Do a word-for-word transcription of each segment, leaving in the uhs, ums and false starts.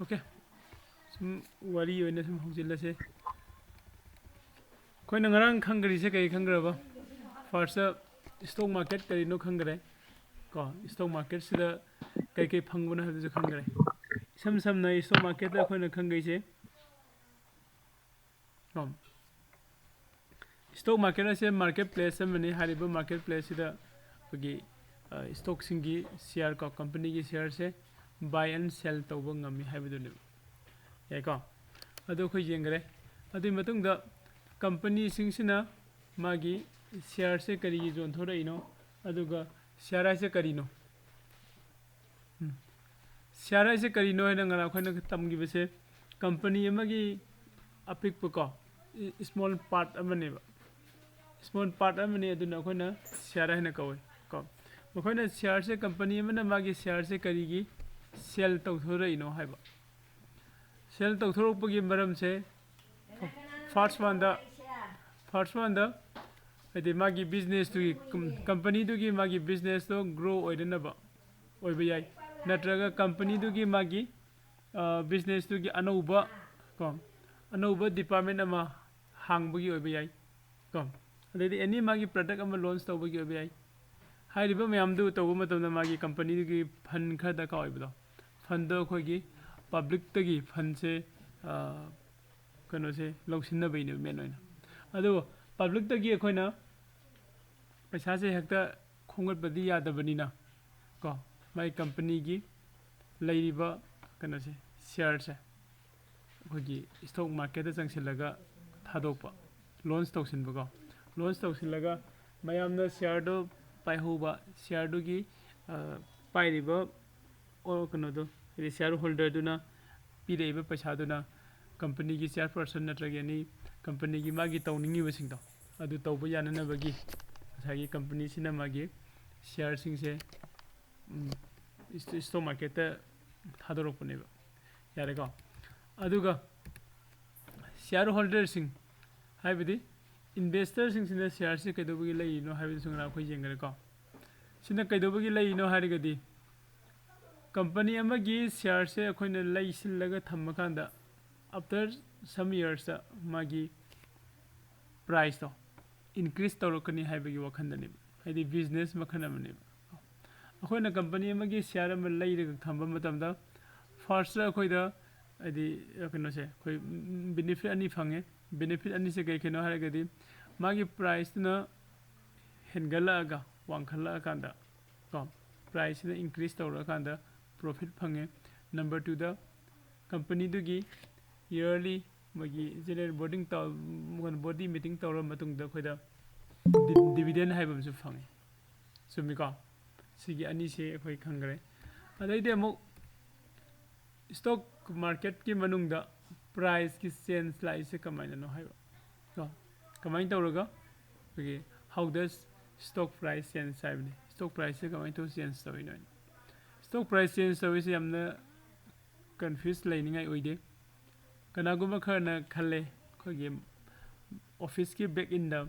Okay, ꯁꯨꯝ ꯋꯥꯔꯤ ꯑꯣꯏꯅ ꯁꯨꯝ ꯍꯧꯖꯤꯜꯂꯁꯦ꯫ ꯑꯩꯈꯣꯏꯅ ꯉꯔꯥꯡ ꯈꯪꯈ꯭ꯔꯤꯁꯦ ꯀꯔꯤ ꯈꯪꯈ꯭ꯔꯕ? First, stock market ꯀꯔꯤꯅꯣ ꯈꯪꯈ꯭ꯔꯦ ꯀꯣ꯫ Stock marketꯁꯤꯗ ꯀꯩꯀꯩ ꯐꯪꯕꯅꯣ ꯍꯥꯏꯕꯗꯨꯁꯨ ꯈꯪꯈ꯭ꯔꯦ꯫ ꯏꯁꯝ ꯁꯝꯅ stock marketꯇ ꯑꯩꯈꯣꯏꯅ ꯈꯪꯈ꯭ꯔꯤꯁꯦ ꯀꯣ, stock market ꯑꯁꯦ market place ꯑꯃꯅꯤ꯫ ꯍꯥꯏꯔꯤꯕ market placeꯁꯤꯗ ꯑꯩꯈꯣꯏꯒꯤ stockꯁꯤꯡꯒꯤ share ꯀꯣ, companyꯒꯤ shareꯁꯦ buy and sell ꯇꯧꯕ ꯉꯝꯃꯤ ꯍꯥꯏꯕꯗꯨꯅꯦꯕ꯫ ꯌꯥꯏꯀꯣ? ꯑꯗꯨ ꯑꯩꯈꯣꯏ ꯌꯦꯡꯈ꯭ꯔꯦ꯫ ꯑꯗꯨꯒꯤ ꯃꯇꯨꯡꯗ companyꯁꯤꯡꯁꯤꯅ ꯃꯥꯒꯤ shareꯁꯦ ꯀꯔꯤꯒꯤ ꯌꯣꯟꯊꯣꯔꯛꯏꯅꯣ, ꯑꯗꯨꯒ share ꯍꯥꯏꯁꯦ ꯀꯔꯤꯅꯣ? ꯎꯝ꯫ Share ꯍꯥꯏꯁꯦ ꯀꯔꯤꯅꯣ ꯍꯥꯏꯅ ꯉꯔꯥꯡ ꯑꯩꯈꯣꯏꯅ ꯇꯝꯈꯤꯕꯁꯦ, company ꯑꯃꯒꯤ ꯑꯄꯤꯛꯄ ꯀꯣ, small part ꯑꯃꯅꯦꯕ꯫ Small part ꯑꯃꯅꯤ, ꯑꯗꯨꯅ ꯑꯩꯈꯣꯏꯅ share ꯍꯥꯏꯅ ꯀꯧꯋꯦ ꯀꯣ꯫ ꯃꯈꯣꯏꯅ shareꯁꯦ, company ꯑꯃꯅ ꯃꯥꯒꯤ shareꯁꯦ ꯀꯔꯤꯒꯤ sell ꯇꯧꯊꯣꯔꯛꯏꯅꯣ ꯍꯥꯏꯕ꯫ Sell ꯇꯧꯊꯣꯔꯛꯄꯒꯤ ꯃꯔꯝꯁꯦ, first oneꯗ, first oneꯗ ꯍꯥꯏꯗꯤ ꯃꯥꯒꯤ businessꯇꯨꯒꯤ, com-, companyꯗꯨꯒꯤ ꯃꯥꯒꯤ businessꯇꯣ grow ꯑꯣꯏꯅꯅꯕ ꯑꯣꯏꯕ ꯌꯥꯏ, ꯅꯠꯇ꯭ꯔꯒ companyꯗꯨꯒꯤ ꯃꯥꯒꯤ businessꯇꯨꯒꯤ ꯑꯅꯧꯕ ꯀꯣ, ꯑꯅꯧꯕ department ꯑꯃ ꯍꯥꯡꯕꯒꯤ ꯑꯣꯏꯕ ꯌꯥꯏ ꯀꯣ꯫ ꯑꯗꯩꯗꯤ any ꯃꯥꯒꯤ product ꯑꯃ launch ꯇꯧꯕꯒꯤ ꯑꯣꯏꯕ ꯌꯥꯏ꯫ ꯍꯥꯏꯔꯤꯕ ꯃꯌꯥꯝꯗꯨ ꯇꯧꯕ ꯃꯇꯝꯗ ꯃꯥꯒꯤ companyꯗꯨꯒꯤ fund ꯈꯔ ꯗꯔꯀꯥꯔ ꯑꯣꯏꯕꯗꯣ, fundꯗꯣ ꯑꯩꯈꯣꯏꯒꯤ publicꯇꯒꯤ fundꯁꯦ, ꯀꯩꯅꯣꯁꯦ ꯂꯧꯁꯤꯟꯅꯕꯩꯅꯦꯕ main ꯑꯣꯏꯅ꯫ ꯑꯗꯨꯕꯨ publicꯇꯒꯤ ꯑꯩꯈꯣꯏꯅ ꯄꯩꯁꯥꯁꯦ ꯍꯦꯛꯇ ꯈꯣꯝꯒꯠꯄꯗꯤ ꯌꯥꯗꯕꯅꯤꯅ ꯀꯣ, ꯃꯥꯏ companyꯒꯤ ꯂꯩꯔꯤꯕ ꯀꯩꯅꯣꯁꯦ, shareꯁꯦ ꯑꯩꯈꯣꯏꯒꯤ stock marketꯇ ꯆꯪꯁꯤꯜꯂꯒ ꯊꯥꯗꯣꯛꯄ, launch ꯇꯧꯁꯤꯟꯕꯀꯣ꯫ Launch ꯇꯧꯁꯤꯜꯂꯒ ꯃꯌꯥꯝꯅ shareꯗꯣ ꯄꯥꯏꯍꯧꯕ, shareꯗꯨꯒꯤ, ꯄꯥꯏꯔꯤꯕ ꯀꯩꯅꯣꯗꯣ, ꯍꯥꯏꯗꯤ shareholderꯗꯨꯅ ꯄꯤꯔꯛꯏꯕ ꯄꯩꯁꯥꯗꯨꯅ companyꯒꯤ chairperson ꯅꯠꯇ꯭ꯔꯒ any companyꯒꯤ ꯃꯥꯒꯤ ꯇꯧꯅꯤꯡꯉꯤꯕꯁꯤꯡꯗꯣ ꯑꯗꯨ ꯇꯧꯕ ꯌꯥꯅꯅꯕꯒꯤ ꯉꯁꯥꯏꯒꯤ companyꯁꯤꯅ ꯃꯥꯒꯤ shareꯁꯤꯡꯁꯦ stock marketꯇ ꯊꯥꯗꯣꯔꯛꯄꯅꯦꯕ꯫ ꯌꯥꯔꯦꯀꯣ? ꯑꯗꯨꯒ shareholderꯁꯤꯡ ꯍꯥꯏꯕꯗꯤ investorꯁꯤꯡꯁꯤꯅ shareꯁꯤ ꯀꯩꯗꯧꯕꯒꯤ ꯂꯩꯔꯤꯅꯣ ꯍꯥꯏꯕꯗꯨꯁꯨ ꯉꯔꯥꯡ ꯑꯩꯈꯣꯏ ꯌꯦꯡꯈ꯭ꯔꯦꯀꯣ꯫ ꯁꯤꯅ ꯀꯩꯗꯧꯕꯒꯤ ꯂꯩꯔꯤꯅꯣ ꯍꯥꯏꯔꯒꯗꯤ, ꯀꯝꯄꯅꯤ ꯑꯃꯒꯤ ꯁꯤꯌꯥꯔꯁꯦ ꯑꯩꯈꯣꯏꯅ ꯂꯩꯁꯤꯜꯂꯒ ꯊꯝꯃꯀꯥꯟꯗ, after some yearsꯇ ꯃꯥꯒꯤ ꯄ꯭ꯔꯥꯏꯁꯇꯣ ꯏꯟꯀ꯭ꯔꯤꯁ ꯇꯧꯔꯛꯀꯅꯤ ꯍꯥꯏꯕꯒꯤ ꯋꯥꯈꯜꯗꯅꯦꯕ, ꯍꯥꯏꯗꯤ ꯕꯤꯖꯤꯅꯦꯁ ꯃꯈꯜ ꯑꯃꯅꯦꯕ꯫ ꯑꯩꯈꯣꯏꯅ ꯀꯝꯄꯅꯤ ꯑꯃꯒꯤ ꯁꯤꯌꯥꯔ ꯑꯃ ꯂꯩꯔꯒ ꯊꯝꯕ ꯃꯇꯝꯗ, ꯐꯥꯔꯁꯇ ꯑꯩꯈꯣꯏꯗ, ꯍꯥꯏꯗꯤ, ꯀꯩꯅꯣꯁꯦ, ꯑꯩꯈꯣꯏ ꯕꯦꯅꯤꯐꯤꯠ ꯑꯅꯤ ꯐꯪꯉꯦ꯫ ꯕꯦꯅꯤꯐꯤꯠ ꯑꯅꯤꯁꯦ ꯀꯩ ꯀꯩꯅꯣ ꯍꯥꯏꯔꯒꯗꯤ, ꯃꯥꯒꯤ ꯄ꯭ꯔꯥꯏꯁꯇꯨꯅ ꯍꯦꯟꯒꯠꯂꯛꯑꯒ, ꯋꯥꯡꯈꯠꯂꯛꯑꯀꯥꯟꯗ, ꯀꯣ, ꯄ꯭ꯔꯥꯏꯁꯁꯤꯅ ꯏꯟꯀ꯭ꯔꯤꯁ ꯇꯧꯔꯛꯑꯀꯥꯟꯗ ꯄ꯭ꯔꯣꯐꯤꯠ ꯐꯪꯉꯦ꯫ ꯅꯝꯕꯔ ꯇꯨꯗ, ꯀꯝꯄꯅꯤꯗꯨꯒꯤ ꯏꯌꯔꯂꯤ ꯃꯣꯏꯒꯤ ꯖꯦꯅꯔꯦꯜ ꯕꯣꯔꯗꯤꯡ ꯇꯧ-, ꯕꯣꯗꯤ ꯃꯤꯇꯤꯡ ꯇꯧꯔꯕ ꯃꯇꯨꯡꯗ ꯑꯩꯈꯣꯏꯗ ꯗꯤ-, ꯗꯤꯚꯤꯗꯦꯟ ꯍꯥꯏꯕ ꯑꯃꯁꯨ ꯐꯪꯉꯤ꯫ ꯆꯨꯝꯃꯤꯀꯣ? ꯁꯤꯒꯤ ꯑꯅꯤꯁꯦ ꯑꯩꯈꯣꯏ ꯈꯪꯈ꯭ꯔꯦ꯫ ꯑꯗꯩꯗꯤ ꯑꯃꯨꯛ ꯁ꯭ꯇꯣꯛ ꯃꯥꯔꯀꯦꯠꯀꯤ ꯃꯅꯨꯡꯗ ꯄ꯭ꯔꯥꯏꯁꯀꯤ ꯆꯦꯟꯖ ꯂꯥꯛꯏꯁꯦ ꯀꯃꯥꯏꯅꯅꯣ ꯍꯥꯏꯕ, ꯀꯣ? ꯀꯃꯥꯏꯅ ꯇꯧꯔꯒ ꯑꯩꯈꯣꯏꯒꯤ how does stock price change ꯍꯥꯏꯕꯅꯤ꯫ ꯁ꯭ꯇꯣꯛ ꯄ꯭ꯔꯥꯏꯁꯁꯦ ꯀꯃꯥꯏꯅ ꯇꯧꯔ ꯆꯦꯟꯖ ꯇꯧꯔꯤꯅꯣ ꯍꯥꯏꯅ꯫ ꯁ꯭ꯇꯣꯛ ꯄ꯭ꯔꯥꯏꯁ ꯆꯦꯟꯖ ꯇꯧꯔꯤꯁꯦ ꯌꯥꯝꯅ ꯀꯟꯐ꯭ꯌꯨꯁ ꯂꯩꯅꯤꯡꯉꯥꯏ ꯑꯣꯏꯗꯦ꯫ ꯀꯅꯥꯒꯨꯝꯕ ꯈꯔꯅ ꯈꯜꯂꯦ, ꯑꯩꯈꯣꯏꯒꯤ ꯑꯣꯐꯤꯁꯀꯤ ꯕꯦꯛ ꯏꯟꯗ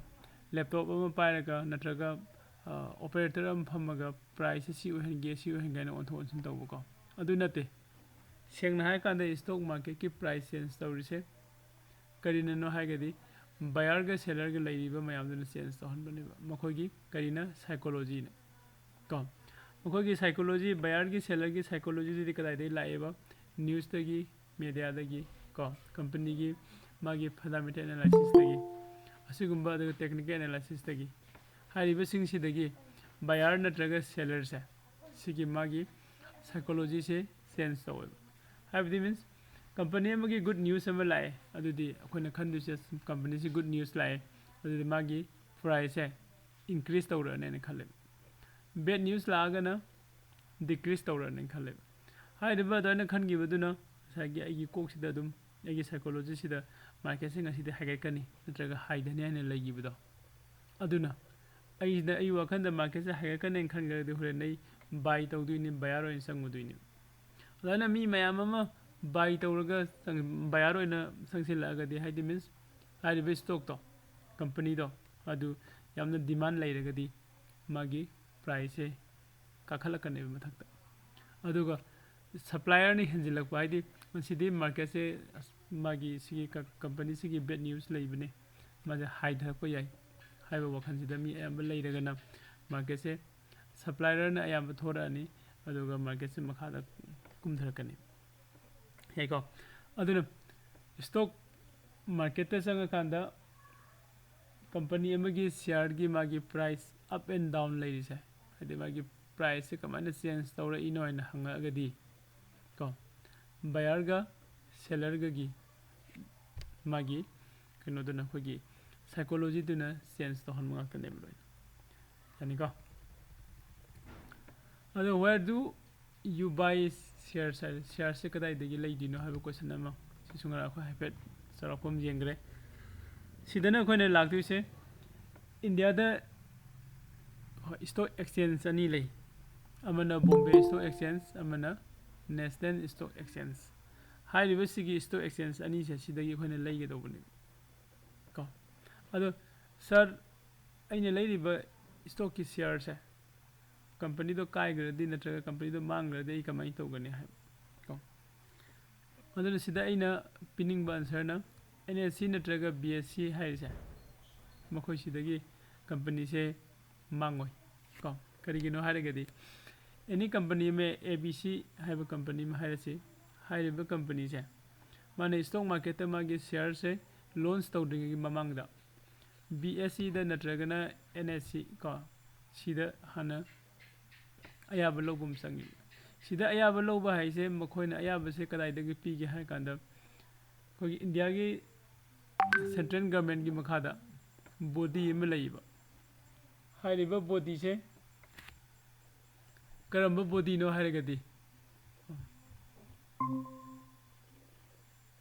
ꯂꯦꯞꯇꯣꯞ ꯑꯃ ꯄꯥꯏꯔꯒ ꯅꯠꯇ꯭ꯔꯒ, ꯑ, ꯑꯣꯄꯔꯦꯇꯔ ꯑꯃ ꯐꯝꯃꯒ ꯄ꯭ꯔꯥꯏꯁꯁꯦ ꯁꯤ ꯑꯣꯏꯍꯟꯒꯦ, ꯁꯤ ꯑꯣꯏꯍꯟꯒꯦ ꯍꯥꯏꯅ ꯑꯣꯟꯊꯣꯛ ꯑꯣꯟꯁꯤꯟ ꯇꯧꯕꯀꯣ꯫ ꯑꯗꯨ ꯅꯠꯇꯦ꯫ ꯁꯦꯡꯅ ꯍꯥꯏꯔꯀꯥꯟꯗ ꯁ꯭ꯇꯣꯛ ꯃꯥꯔꯀꯦꯠꯀꯤ ꯄ꯭ꯔꯥꯏꯁ ꯆꯦꯟꯖ ꯇꯧꯔꯤꯁꯦ ꯀꯔꯤꯅꯅꯣ ꯍꯥꯏꯔꯒꯗꯤ, ꯕꯥꯌꯔꯒ ꯁꯦꯂꯔꯒ ꯂꯩꯔꯤꯕ ꯃꯌꯥꯝꯗꯨꯅ ꯆꯦꯟꯖ ꯇꯧꯍꯟꯕꯅꯦꯕ꯫ ꯃꯈꯣꯏꯒꯤ ꯀꯔꯤꯅ? ꯁꯥꯏꯀꯣꯂꯣꯖꯤꯅ꯫ ꯀꯣ, ꯃꯈꯣꯏꯒꯤ ꯁꯥꯏꯀꯣꯂꯣꯖꯤ, ꯕꯥꯌꯔꯒꯤ ꯁꯦꯂꯔꯒꯤ ꯁꯥꯏꯀꯣꯂꯣꯖꯤꯗꯨꯗꯤ ꯀꯗꯥꯏꯗꯒꯤ ꯂꯥꯛꯑꯦꯕ? ꯅ꯭ꯌꯨꯁꯇꯒꯤ, ꯃꯦꯗꯤꯌꯥꯗꯒꯤ, ꯀꯣ, ꯀꯝꯄꯅꯤꯒꯤ ꯃꯥꯒꯤ ꯐꯟꯗꯥꯃꯦꯟꯇꯦꯜ ꯑꯦꯅꯥꯂꯥꯏꯁꯤꯁꯇꯒꯤ, ꯑꯁꯤꯒꯨꯝꯕ, ꯑꯗꯨꯒ ꯇꯦꯛꯅꯤꯀꯦꯜ ꯑꯦꯅꯥꯂꯥꯏꯁꯤꯁꯇꯒꯤ꯫ ꯍꯥꯏꯔꯤꯕꯁꯤꯡꯁꯤꯗꯒꯤ ꯕꯥꯌꯔ ꯅꯠꯇ꯭ꯔꯒ ꯁꯦꯂꯔꯁꯦ, ꯁꯤꯒꯤ ꯃꯥꯒꯤ ꯁꯥꯏꯀꯣꯂꯣꯖꯤꯁꯦ ꯆꯦꯟꯖ ꯇꯧꯋꯦꯕ꯫ ꯍꯥꯏꯕꯗꯤ, ꯃꯤꯟꯁ, ꯀꯝꯄꯅꯤ ꯑꯃꯒꯤ ꯒꯨꯗ ꯅ꯭ꯌꯨꯁ ꯑꯃ ꯂꯥꯛꯑꯦ, ꯑꯗꯨꯗꯤ ꯑꯩꯈꯣꯏꯅ ꯈꯟꯗꯣꯏꯁꯦ, ꯀꯝꯄꯅꯤꯁꯤ ꯒꯨꯗ ꯅ꯭ꯌꯨꯁ ꯂꯥꯛꯑꯦ, ꯑꯗꯨꯗꯤ ꯃꯥꯒꯤ ꯄ꯭ꯔꯥꯏꯁꯁꯦ ꯏꯟꯀ꯭ꯔꯤꯁ ꯇꯧꯔꯛꯑꯅꯦꯅ ꯈꯜꯂꯦꯕ꯫ ꯕꯦꯗ ꯅ꯭ꯌꯨꯁ ꯂꯥꯛꯑꯒꯅ ꯗꯤꯀ꯭ꯔꯤꯁ ꯇꯧꯔꯛꯑꯅꯦꯅ ꯈꯜꯂꯦꯕ꯫ ꯍꯥꯏꯔꯤꯕ ꯑꯗꯨꯃꯥꯏꯅ ꯈꯟꯈꯤꯕꯗꯨꯅ ꯉꯁꯥꯏꯒꯤ ꯑꯩꯒꯤ ꯀꯣꯛꯁꯤꯗ ꯑꯗꯨꯝ, ꯑꯩꯒꯤ ꯁꯥꯏꯀꯣꯂꯣꯖꯤꯁꯤꯗ ꯃꯥꯔꯀꯦꯠꯁꯦ ꯉꯁꯤꯗꯤ ꯍꯥꯏꯒꯠꯀꯅꯤ ꯅꯠꯇ꯭ꯔꯒ ꯍꯥꯏꯊꯅꯤ ꯍꯥꯏꯅ ꯂꯩꯈꯤꯕꯗꯣ, ꯑꯗꯨꯅ ꯑꯩꯁꯤꯗ, ꯑꯩ ꯋꯥꯈꯜꯗ ꯃꯥꯔꯀꯦꯠꯁꯦ ꯍꯥꯏꯒꯠꯀꯅꯦꯅ ꯈꯟꯈ꯭ꯔꯒꯗꯤ ꯍꯣꯔꯦꯟ ꯑꯩ ꯕꯥꯏ ꯇꯧꯗꯣꯏꯅꯤ, ꯕꯥꯌꯔ ꯑꯣꯏꯅ ꯆꯪꯉꯨꯗꯣꯏꯅꯤ꯫ ꯑꯗꯨꯃꯥꯏꯅ ꯃꯤ ꯃꯌꯥꯝ ꯑꯃ ꯕꯥꯏ ꯇꯧꯔꯒ ꯆꯪ-, ꯕꯥꯌꯔ ꯑꯣꯏꯅ ꯆꯪꯁꯤꯜꯂꯛꯑꯒꯗꯤ, ꯍꯥꯏꯗꯤ, ꯃꯤꯟꯁ, ꯍꯥꯏꯔꯤꯕ ꯁ꯭ꯇꯣꯛꯇꯣ, ꯀꯝꯄꯅꯤꯗꯣ, ꯑꯗꯨ ꯌꯥꯝꯅ ꯗꯤꯃꯥꯟ ꯂꯩꯔꯒꯗꯤ ꯃꯥꯒꯤ ꯄ꯭ꯔꯥꯏꯁꯁꯦ ꯀꯥꯈꯠꯂꯛꯀꯅꯦꯕ ꯃꯊꯛꯇ꯫ ꯑꯗꯨꯒ supplierꯅ ꯍꯦꯟꯖꯤꯜꯂꯛꯄ ꯍꯥꯏꯗꯤ ꯃꯁꯤꯗꯤ marketꯁꯦ ꯑꯁ, ꯃꯥꯒꯤ ꯁꯤꯒꯤ ꯀ-, companyꯁꯤꯒꯤ bad news ꯂꯩꯕꯅꯦ, ꯃꯥꯁꯦ ꯍꯥꯏꯊꯔꯛꯄ ꯌꯥꯏ ꯍꯥꯏꯕ ꯋꯥꯈꯜꯁꯤꯗ ꯃꯤ ꯑꯌꯥꯝꯕ ꯂꯩꯔꯒꯅ marketꯁꯦ supplierꯅ ꯑꯌꯥꯝꯕ ꯊꯣꯔꯛꯑꯅꯤ, ꯑꯗꯨꯒ marketꯁꯦ ꯃꯈꯥꯗ ꯀꯨꯝꯊꯔꯛꯀꯅꯤ꯫ ꯌꯥꯏꯀꯣ? ꯑꯗꯨꯅ stock marketꯇ ꯆꯪꯉꯀꯥꯟꯗ company ꯑꯃꯒꯤ shareꯒꯤ ꯃꯥꯒꯤ price up and down ꯂꯩꯔꯤꯁꯦ, ꯍꯥꯏꯗꯤ ꯃꯥꯒꯤ priceꯁꯦ ꯀꯃꯥꯏꯅ change ꯇꯧꯔꯛꯏꯅꯣ ꯍꯥꯏꯅ ꯍꯪꯉꯛꯑꯒꯗꯤ ꯀꯣ, buyerꯒ sellerꯒꯒꯤ ꯃꯥꯒꯤ ꯀꯩꯅꯣꯗꯨꯅ, ꯑꯩꯈꯣꯏꯒꯤ psychologyꯗꯨꯅ change ꯇꯧꯍꯟꯕ ꯉꯥꯛꯇꯅꯦꯕ ꯂꯣꯏꯅ꯫ ꯌꯥꯅꯤꯀꯣ? ꯑꯗꯣ where do you buy shares ꯍꯥꯏꯔꯦ, sharesꯁꯦ ꯀꯗꯥꯏꯗꯒꯤ ꯂꯩꯗꯣꯏꯅꯣ ꯍꯥꯏꯕ question ꯑꯃ, ꯁꯤꯁꯨ ꯉꯔꯥꯡ ꯑꯩꯈꯣꯏ ꯍꯥꯏꯐꯦꯠ ꯆꯥꯎꯔꯥꯛꯄ ꯑꯃ ꯌꯦꯡꯈ꯭ꯔꯦ꯫ ꯁꯤꯗꯅ ꯑꯩꯈꯣꯏꯅ ꯂꯥꯛꯇꯣꯏꯁꯦ, ꯏꯟꯗꯤꯌꯥꯗ, ꯍꯣꯏ, stock exchange ꯑꯅꯤ ꯂꯩ, ꯑꯃꯅ Bombay Stock Exchange, ꯑꯃꯅ National Stock Exchange꯫ ꯍꯥꯏꯔꯤꯕꯁꯤꯒꯤ stock exchange ꯑꯅꯤꯁꯦ ꯁꯤꯗꯒꯤ ꯑꯩꯈꯣꯏꯅ ꯂꯩꯒꯗꯧꯕꯅꯦꯕ ꯀꯣ꯫ ꯑꯗꯣ sir, ꯑꯩꯅ ꯂꯩꯔꯤꯕ stockꯀꯤ shareꯁꯦ companyꯗꯣ ꯀꯥꯏꯈ꯭ꯔꯗꯤ ꯅꯠꯇ꯭ꯔꯒ companyꯗꯣ ꯃꯥꯡꯈ꯭ꯔꯗꯤ ꯑꯩ ꯀꯃꯥꯏꯅ ꯇꯧꯒꯅꯤ ꯍꯥꯏꯕ ꯀꯣ꯫ ꯑꯗꯨꯅ ꯁꯤꯗ ꯑꯩꯅ ꯄꯤꯅꯤꯡꯕ answerꯅ NSE ꯅꯠꯇ꯭ꯔꯒ BSE ꯍꯥꯏꯔꯤꯁꯦ, ꯃꯈꯣꯏꯁꯤꯗꯒꯤ companyꯁꯦ ꯃꯥꯡꯉꯣꯏ ꯀꯣ꯫ ꯀꯔꯤꯒꯤꯅꯣ ꯍꯥꯏꯔꯒꯗꯤ any company ꯑꯃ, ABC ꯍꯥꯏꯕ company ꯑꯃ ꯍꯥꯏꯔꯁꯤ, ꯍꯥꯏꯔꯤꯕ companyꯁꯦ ꯃꯥꯅ stock marketꯇ ꯃꯥꯒꯤ shareꯁꯦ launch ꯇꯧꯗ꯭ꯔꯤꯉꯩꯒꯤ ꯃꯃꯥꯡꯗ BSEꯗ ꯅꯠꯇ꯭ꯔꯒꯅ NSE ꯀꯣ, ꯁꯤꯗ ꯍꯥꯟꯅ ꯑꯌꯥꯕ ꯂꯧꯕ ꯑꯃ ꯆꯪꯉꯤ꯫ ꯁꯤꯗ ꯑꯌꯥꯕ ꯂꯧꯕ ꯍꯥꯏꯁꯦ ꯃꯈꯣꯏꯅ ꯑꯌꯥꯕꯁꯦ ꯀꯗꯥꯏꯗꯒꯤ ꯄꯤꯒꯦ ꯍꯥꯏ ꯀꯥꯟꯗ ꯑꯩꯈꯣꯏꯒꯤ ꯏꯟꯗꯤꯌꯥꯒꯤ central governmentꯀꯤ ꯃꯈꯥꯗ body ꯑꯃ ꯂꯩꯌꯦꯕ꯫ ꯍꯥꯏꯔꯤꯕ bodyꯁꯦ ꯀꯔꯝꯕ bodyꯅꯣ ꯍꯥꯏꯔꯒꯗꯤ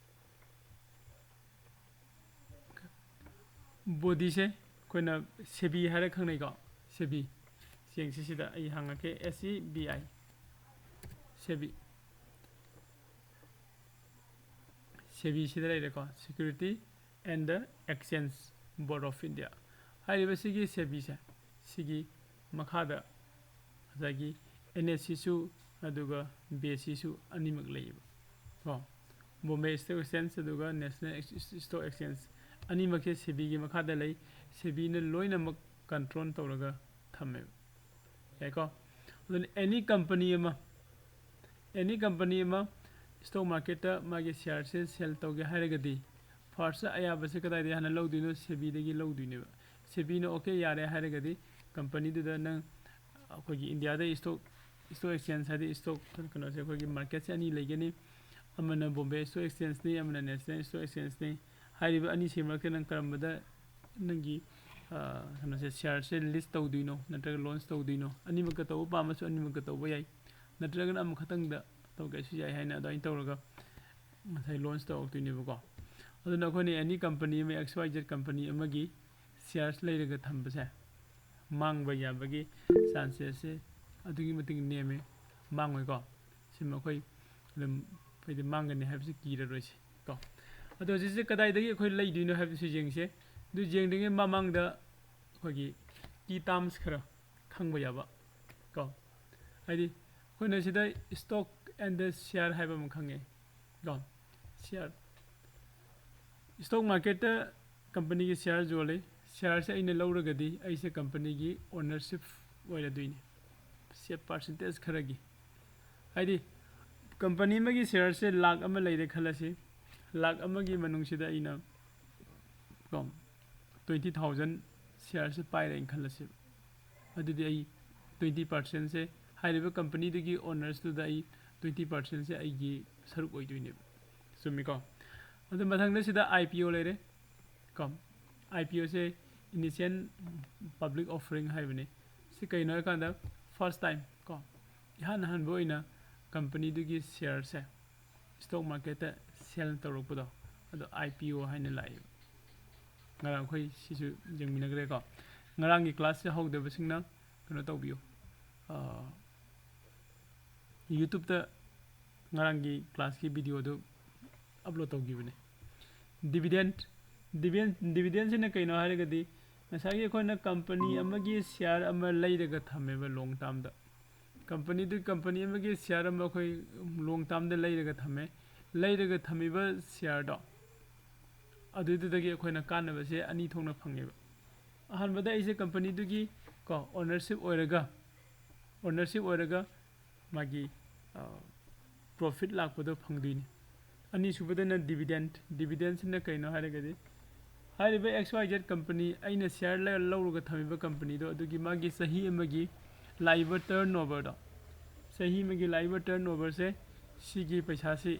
bodyꯁꯦ ꯑꯩꯈꯣꯏꯅ SEBI ꯍꯥꯏꯔ ꯈꯪꯅꯩꯀꯣ꯫ SEBI, ꯌꯦꯡꯁꯤ ꯁꯤꯗ ꯑꯩ ꯍꯪꯉꯛꯀꯦ, S E B I, SEBI꯫ SEBI ꯁꯤꯗ ꯂꯩꯔꯦꯀꯣ, Security and the Exchange Board of India꯫ ꯍꯥꯏꯔꯤꯕ ꯁꯤꯒꯤ SEBIꯁꯦ, ꯁꯤꯒꯤ ꯃꯈꯥꯗ ꯉꯁꯥꯏꯒꯤ NSEꯁꯨ ꯑꯗꯨꯒ ꯕꯤ ꯑꯦꯁ ꯁꯤꯁꯨ ꯑꯅꯤꯃꯛ ꯂꯩꯌꯦꯕ ꯀꯣ꯫ ꯕꯣꯝꯕꯦ ꯏꯁꯇꯣꯛ ꯑꯦꯛꯁꯆꯦꯟꯖ ꯑꯗꯨꯒ ꯅꯦꯁꯅꯦꯜ ꯏꯁꯇꯣꯛ ꯑꯦꯛꯁꯆꯦꯟꯖ ꯑꯅꯤꯃꯛꯁꯦ ꯁꯦꯕꯤꯒꯤ ꯃꯈꯥꯗ ꯂꯩ꯫ ꯁꯦꯕꯤꯅ ꯂꯣꯏꯅꯃꯛ ꯀꯟꯇ꯭ꯔꯣꯜ ꯇꯧꯔꯒ ꯊꯝꯃꯦꯕ꯫ ꯌꯥꯏꯀꯣ? ꯑꯗꯨꯅ ꯑꯦꯅꯤ ꯀꯝꯄꯅꯤ ꯑꯃ ꯑꯦꯅꯤ ꯀꯝꯄꯅꯤ ꯑꯃ ꯏꯁꯇꯣꯛ ꯃꯥꯔꯀꯦꯠꯇ ꯃꯥꯒꯤ ꯁꯤꯌꯥꯔꯁꯦ ꯁꯦꯜ ꯇꯧꯒꯦ ꯍꯥꯏꯔꯒꯗꯤ ꯐꯥꯔꯁꯇ ꯑꯌꯥꯕꯁꯦ ꯀꯗꯥꯏꯗꯒꯤ ꯍꯥꯟꯅ ꯂꯧꯗꯣꯏꯅꯣ? ꯁꯦꯕꯤꯗꯒꯤ ꯂꯧꯗꯣꯏꯅꯦꯕ꯫ ꯁꯦꯕꯤꯅ ꯑꯣꯀꯦ ꯌꯥꯔꯦ ꯍꯥꯏꯔꯒꯗꯤ ꯀꯝꯄꯅꯤꯗꯨꯗ ꯅꯪ ꯑꯩꯈꯣꯏꯒꯤ ꯏꯟꯗꯤꯌꯥꯗ ꯏꯁꯇꯣꯛ ꯏꯁꯇꯣꯛ ꯑꯦꯛꯁꯆꯦꯟꯖ ꯍꯥꯏꯗꯤ ꯏꯁꯇꯣꯛ ꯀꯩꯅꯣꯁꯦ ꯑꯩꯈꯣꯏꯒꯤ ꯃꯥꯔꯀꯦꯠꯁꯦ ꯑꯅꯤ ꯂꯩꯒꯅꯤ꯫ ꯑꯃꯅ ꯕꯣꯝꯕꯦ ꯏꯁꯇꯣꯛ ꯑꯦꯛꯁꯆꯦꯟꯖꯅꯤ, ꯑꯃꯅ ꯅꯦꯁꯅꯦꯜ ꯏꯁꯇꯣꯛ ꯑꯦꯛꯁꯆꯦꯟꯖꯅꯤ꯫ ꯍꯥꯏꯔꯤꯕ ꯑꯅꯤꯁꯤ ꯃꯔꯛꯇ ꯅꯪ ꯀꯔꯝꯕꯗ ꯅꯪꯒꯤ ꯀꯩꯅꯣꯁꯦ ꯁꯤꯌꯥꯔꯁꯦ ꯂꯤꯁ ꯇꯧꯗꯣꯏꯅꯣ ꯅꯠꯇ꯭ꯔꯒ ꯂꯣꯟꯁ ꯇꯧꯗꯣꯏꯅꯣ? ꯑꯅꯤꯃꯛꯇ ꯇꯧꯕ ꯄꯥꯝꯃꯁꯨ ꯑꯅꯤꯃꯛꯇ ꯇꯧꯕ ꯌꯥꯏ, ꯅꯠꯇ꯭ꯔꯒꯅ ꯑꯃꯈꯛꯇꯪꯗ ꯇꯧꯒꯦꯁꯨ ꯌꯥꯏ ꯍꯥꯏꯅ ꯑꯗꯨꯃꯥꯏꯅ ꯇꯧꯔꯒ ꯉꯁꯥꯏ ꯂꯣꯟꯁ ꯇꯧꯔꯛꯇꯣꯏꯅꯦꯕꯀꯣ꯫ ꯑꯗꯨꯅ ꯑꯩꯈꯣꯏꯅ ꯑꯦꯅꯤ ꯀꯝꯄꯅꯤ ꯑꯃ, ꯑꯦꯛꯁ ꯋꯥꯏ ꯖꯦꯠ ꯀꯝꯄꯅꯤ ꯑꯃꯒꯤ ꯁꯤꯌꯥꯔꯁ ꯂꯩꯔꯒ ꯊꯝꯕꯁꯦ ꯃꯥꯡꯕ ꯌꯥꯕꯒꯤ ꯆꯥꯟꯁꯦꯁꯁꯦ ꯑꯗꯨꯛꯀꯤ ꯃꯇꯤꯛ ꯅꯦꯝꯃꯦ, ꯃꯥꯡꯉꯣꯏꯀꯣ꯫ ꯁꯤꯃ ꯑꯩꯈꯣꯏ ꯑꯗꯨꯝ ꯑꯩꯈꯣꯏꯗꯤ ꯃꯥꯡꯒꯅꯤ ꯍꯥꯏꯕꯁꯤ ꯀꯤꯔꯔꯣꯏꯁꯤ ꯀꯣ꯫ ꯑꯗꯣ ꯍꯧꯖꯤꯛꯁꯦ ꯀꯗꯥꯏꯗꯒꯤ ꯑꯩꯈꯣꯏ ꯂꯩꯗꯣꯏꯅꯣ ꯍꯥꯏꯕꯁꯤ ꯌꯦꯡꯁꯦ꯫ ꯑꯗꯨ ꯌꯦꯡꯗ꯭ꯔꯤꯉꯩ ꯃꯃꯥꯡꯗ ꯑꯩꯈꯣꯏꯒꯤ ꯀꯤ ꯇꯥꯔꯝꯁ ꯈꯔ ꯈꯪꯕ ꯌꯥꯕ ꯀꯣ꯫ ꯍꯥꯏꯗꯤ ꯑꯩꯈꯣꯏꯅ ꯁꯤꯗ ꯏꯁꯇꯣꯛ ꯑꯦꯟ ꯗ ꯁꯤꯌꯥꯔ ꯍꯥꯏꯕ ꯑꯃ ꯈꯪꯉꯦ ꯀꯣ꯫ ꯁꯤꯌꯥꯔ ꯏꯁꯇꯣꯛ ꯃꯥꯔꯀꯦꯠꯇ ꯀꯝꯄꯅꯤꯒꯤ ꯁꯤꯌꯥꯔ ꯌꯣꯜꯂꯤ꯫ ꯁꯤꯌꯥꯔꯁꯦ ꯑꯩꯅ ꯂꯧꯔꯒꯗꯤ ꯑꯩꯁꯦ ꯀꯝꯄꯅꯤꯒꯤ ꯑꯣꯅꯔꯁꯤꯞ ꯑꯣꯏꯔꯗꯣꯏꯅꯤ, ꯁꯦ ꯄꯥꯔꯁꯦꯟꯇꯦꯖ ꯈꯔꯒꯤ꯫ ꯍꯥꯏꯗꯤ ꯀꯝꯄꯅꯤ ꯑꯃꯒꯤ ꯁꯤꯌꯥꯔꯁꯦ ꯂꯥꯛ ꯑꯃ ꯂꯩꯔꯦ ꯈꯜꯂꯁꯤ꯫ ꯂꯥꯛ ꯑꯃꯒꯤ ꯃꯅꯨꯡꯁꯤꯗ ꯑꯩꯅ ꯀꯣ ꯇ꯭ꯋꯦꯟꯇꯤ ꯊꯥꯎꯖꯟ ꯁꯤꯌꯥꯔꯁꯦ ꯄꯥꯏꯔꯦꯅ ꯈꯜꯂꯁꯦꯕ꯫ ꯑꯗꯨꯗꯤ ꯑꯩ ꯇ꯭ꯋꯦꯟꯇꯤ ꯄꯥꯔꯁꯦꯟꯁꯦ ꯍꯥꯏꯔꯤꯕ ꯀꯝꯄꯅꯤꯗꯨꯒꯤ ꯑꯣꯅꯔꯁꯇꯨꯗ ꯑꯩ ꯇ꯭ꯋꯦꯟꯇꯤ ꯄꯥꯔꯁꯦꯟꯁꯦ ꯑꯩꯒꯤ ꯁꯔꯨꯛ ꯑꯣꯏꯗꯣꯏꯅꯦꯕ꯫ ꯆꯨꯝꯃꯤꯀꯣ? ꯑꯗꯨ ꯃꯊꯪꯗ ꯁꯤꯗ ꯑꯥꯏ ꯄꯤ ꯑꯣ ꯂꯩꯔꯦ ꯀꯣ꯫ ꯑꯥꯏ ꯄꯤ ꯑꯣꯁꯦ ꯏꯅꯤꯁꯤꯌꯦꯜ ꯄꯕ꯭ꯂꯤꯛ ꯑꯣꯐꯔꯤꯡ ꯍꯥꯏꯕꯅꯤ꯫ ꯁꯤ ꯀꯩꯅꯣ ꯍꯥꯏꯀꯥꯟꯗ ꯐꯥꯔꯁ ꯇꯥꯏꯝ ꯀꯣ, ꯏꯍꯥꯟ ꯑꯍꯥꯟꯕ ꯑꯣꯏꯅ ꯀꯝꯄꯅꯤꯗꯨꯒꯤ ꯁꯤꯌꯥꯔꯁꯦ ꯏꯁꯇꯣꯛ ꯃꯥꯔꯀꯦꯠꯇ ꯁꯦꯜ ꯇꯧꯔꯛꯄꯗꯣ, ꯑꯗꯣ ꯑꯥꯏ ꯄꯤ ꯑꯣ ꯍꯥꯏꯅ ꯂꯥꯛꯑꯦꯕ꯫ ꯉꯔꯥꯡ ꯑꯩꯈꯣꯏ ꯁꯤꯁꯨ ꯌꯦꯡꯃꯤꯟꯅꯈ꯭ꯔꯦꯀꯣ꯫ ꯉꯔꯥꯡꯒꯤ ꯀ꯭ꯂꯥꯁꯁꯦ ꯍꯧꯗꯕꯁꯤꯡꯅ ꯀꯩꯅꯣ ꯇꯧꯕꯤꯌꯨ, ꯌꯨꯇ꯭ꯌꯨꯕꯇ ꯉꯔꯥꯡꯒꯤ ꯀ꯭ꯂꯥꯁꯀꯤ ꯚꯤꯗꯤꯑꯣꯗꯨ ꯑꯞꯂꯣꯗ ꯇꯧꯈꯤꯕꯅꯦ꯫ ꯗꯤꯕꯤꯗꯦꯟ ꯗꯤꯕꯤꯗꯦꯟꯁꯤꯅ ꯀꯩꯅꯣ ꯍꯥꯏꯔꯒꯗꯤ ꯉꯁꯥꯏꯒꯤ ꯑꯩꯈꯣꯏꯅ ꯀꯝꯄꯅꯤ ꯑꯃꯒꯤ ꯁꯤꯌꯥꯔ ꯑꯃ ꯂꯩꯔꯒ ꯊꯝꯃꯦꯕ ꯂꯣꯡ ꯇꯥꯔꯝꯗ꯫ ꯀꯝꯄꯅꯤꯗꯨ, ꯀꯝꯄꯅꯤ ꯑꯃꯒꯤ ꯁꯤꯌꯥꯔ ꯑꯃ ꯑꯩꯈꯣꯏ ꯂꯣꯡ ꯇꯥꯝꯗ ꯂꯩꯔꯒ ꯊꯝꯃꯦ꯫ ꯂꯩꯔꯒ ꯊꯝꯃꯤꯕ ꯁꯤꯌꯥꯔꯗꯣ, ꯑꯗꯨꯗꯨꯗꯒꯤ ꯑꯩꯈꯣꯏꯅ ꯀꯥꯟꯅꯕꯁꯦ ꯑꯅꯤ ꯊꯣꯛꯅ ꯐꯪꯉꯦꯕ꯫ ꯑꯍꯥꯟꯕꯗ ꯑꯩꯁꯦ ꯀꯝꯄꯅꯤꯗꯨꯒꯤ ꯀꯣ ꯑꯣꯅꯔꯁꯤꯞ ꯑꯣꯏꯔꯒ, ꯑꯣꯅꯔꯁꯤꯞ ꯑꯣꯏꯔꯒ ꯃꯥꯒꯤ ꯄ꯭ꯔꯣꯐꯤꯠ ꯂꯥꯛꯄꯗꯣ ꯐꯪꯗꯣꯏꯅꯤ꯫ ꯑꯅꯤꯁꯨꯕꯗꯅ ꯗꯤꯕꯤꯗꯦꯟ꯫ ꯗꯤꯕꯤꯗꯦꯟꯁꯤꯅ ꯀꯩꯅꯣ ꯍꯥꯏꯔꯒꯗꯤ, ꯍꯥꯏꯔꯤꯕ ꯑꯦꯛꯁ ꯋꯥꯏ ꯖꯦꯠ ꯀꯝꯄꯅꯤ, ꯑꯩꯅ ꯁꯤꯌꯥꯔ ꯂꯧꯔꯒ ꯊꯝꯃꯤꯕ ꯀꯝꯄꯅꯤꯗꯣ, ꯑꯗꯨꯒꯤ ꯃꯥꯒꯤ ꯆꯍꯤ ꯑꯃꯒꯤ ꯂꯥꯛꯏꯕ ꯇꯔꯟ ꯑꯣꯚꯔꯗꯣ, ꯆꯍꯤ ꯑꯃꯒꯤ ꯂꯥꯛꯏꯕ ꯇꯔꯟ ꯑꯣꯚꯔꯁꯦ, ꯁꯤꯒꯤ ꯄꯩꯁꯥꯁꯤ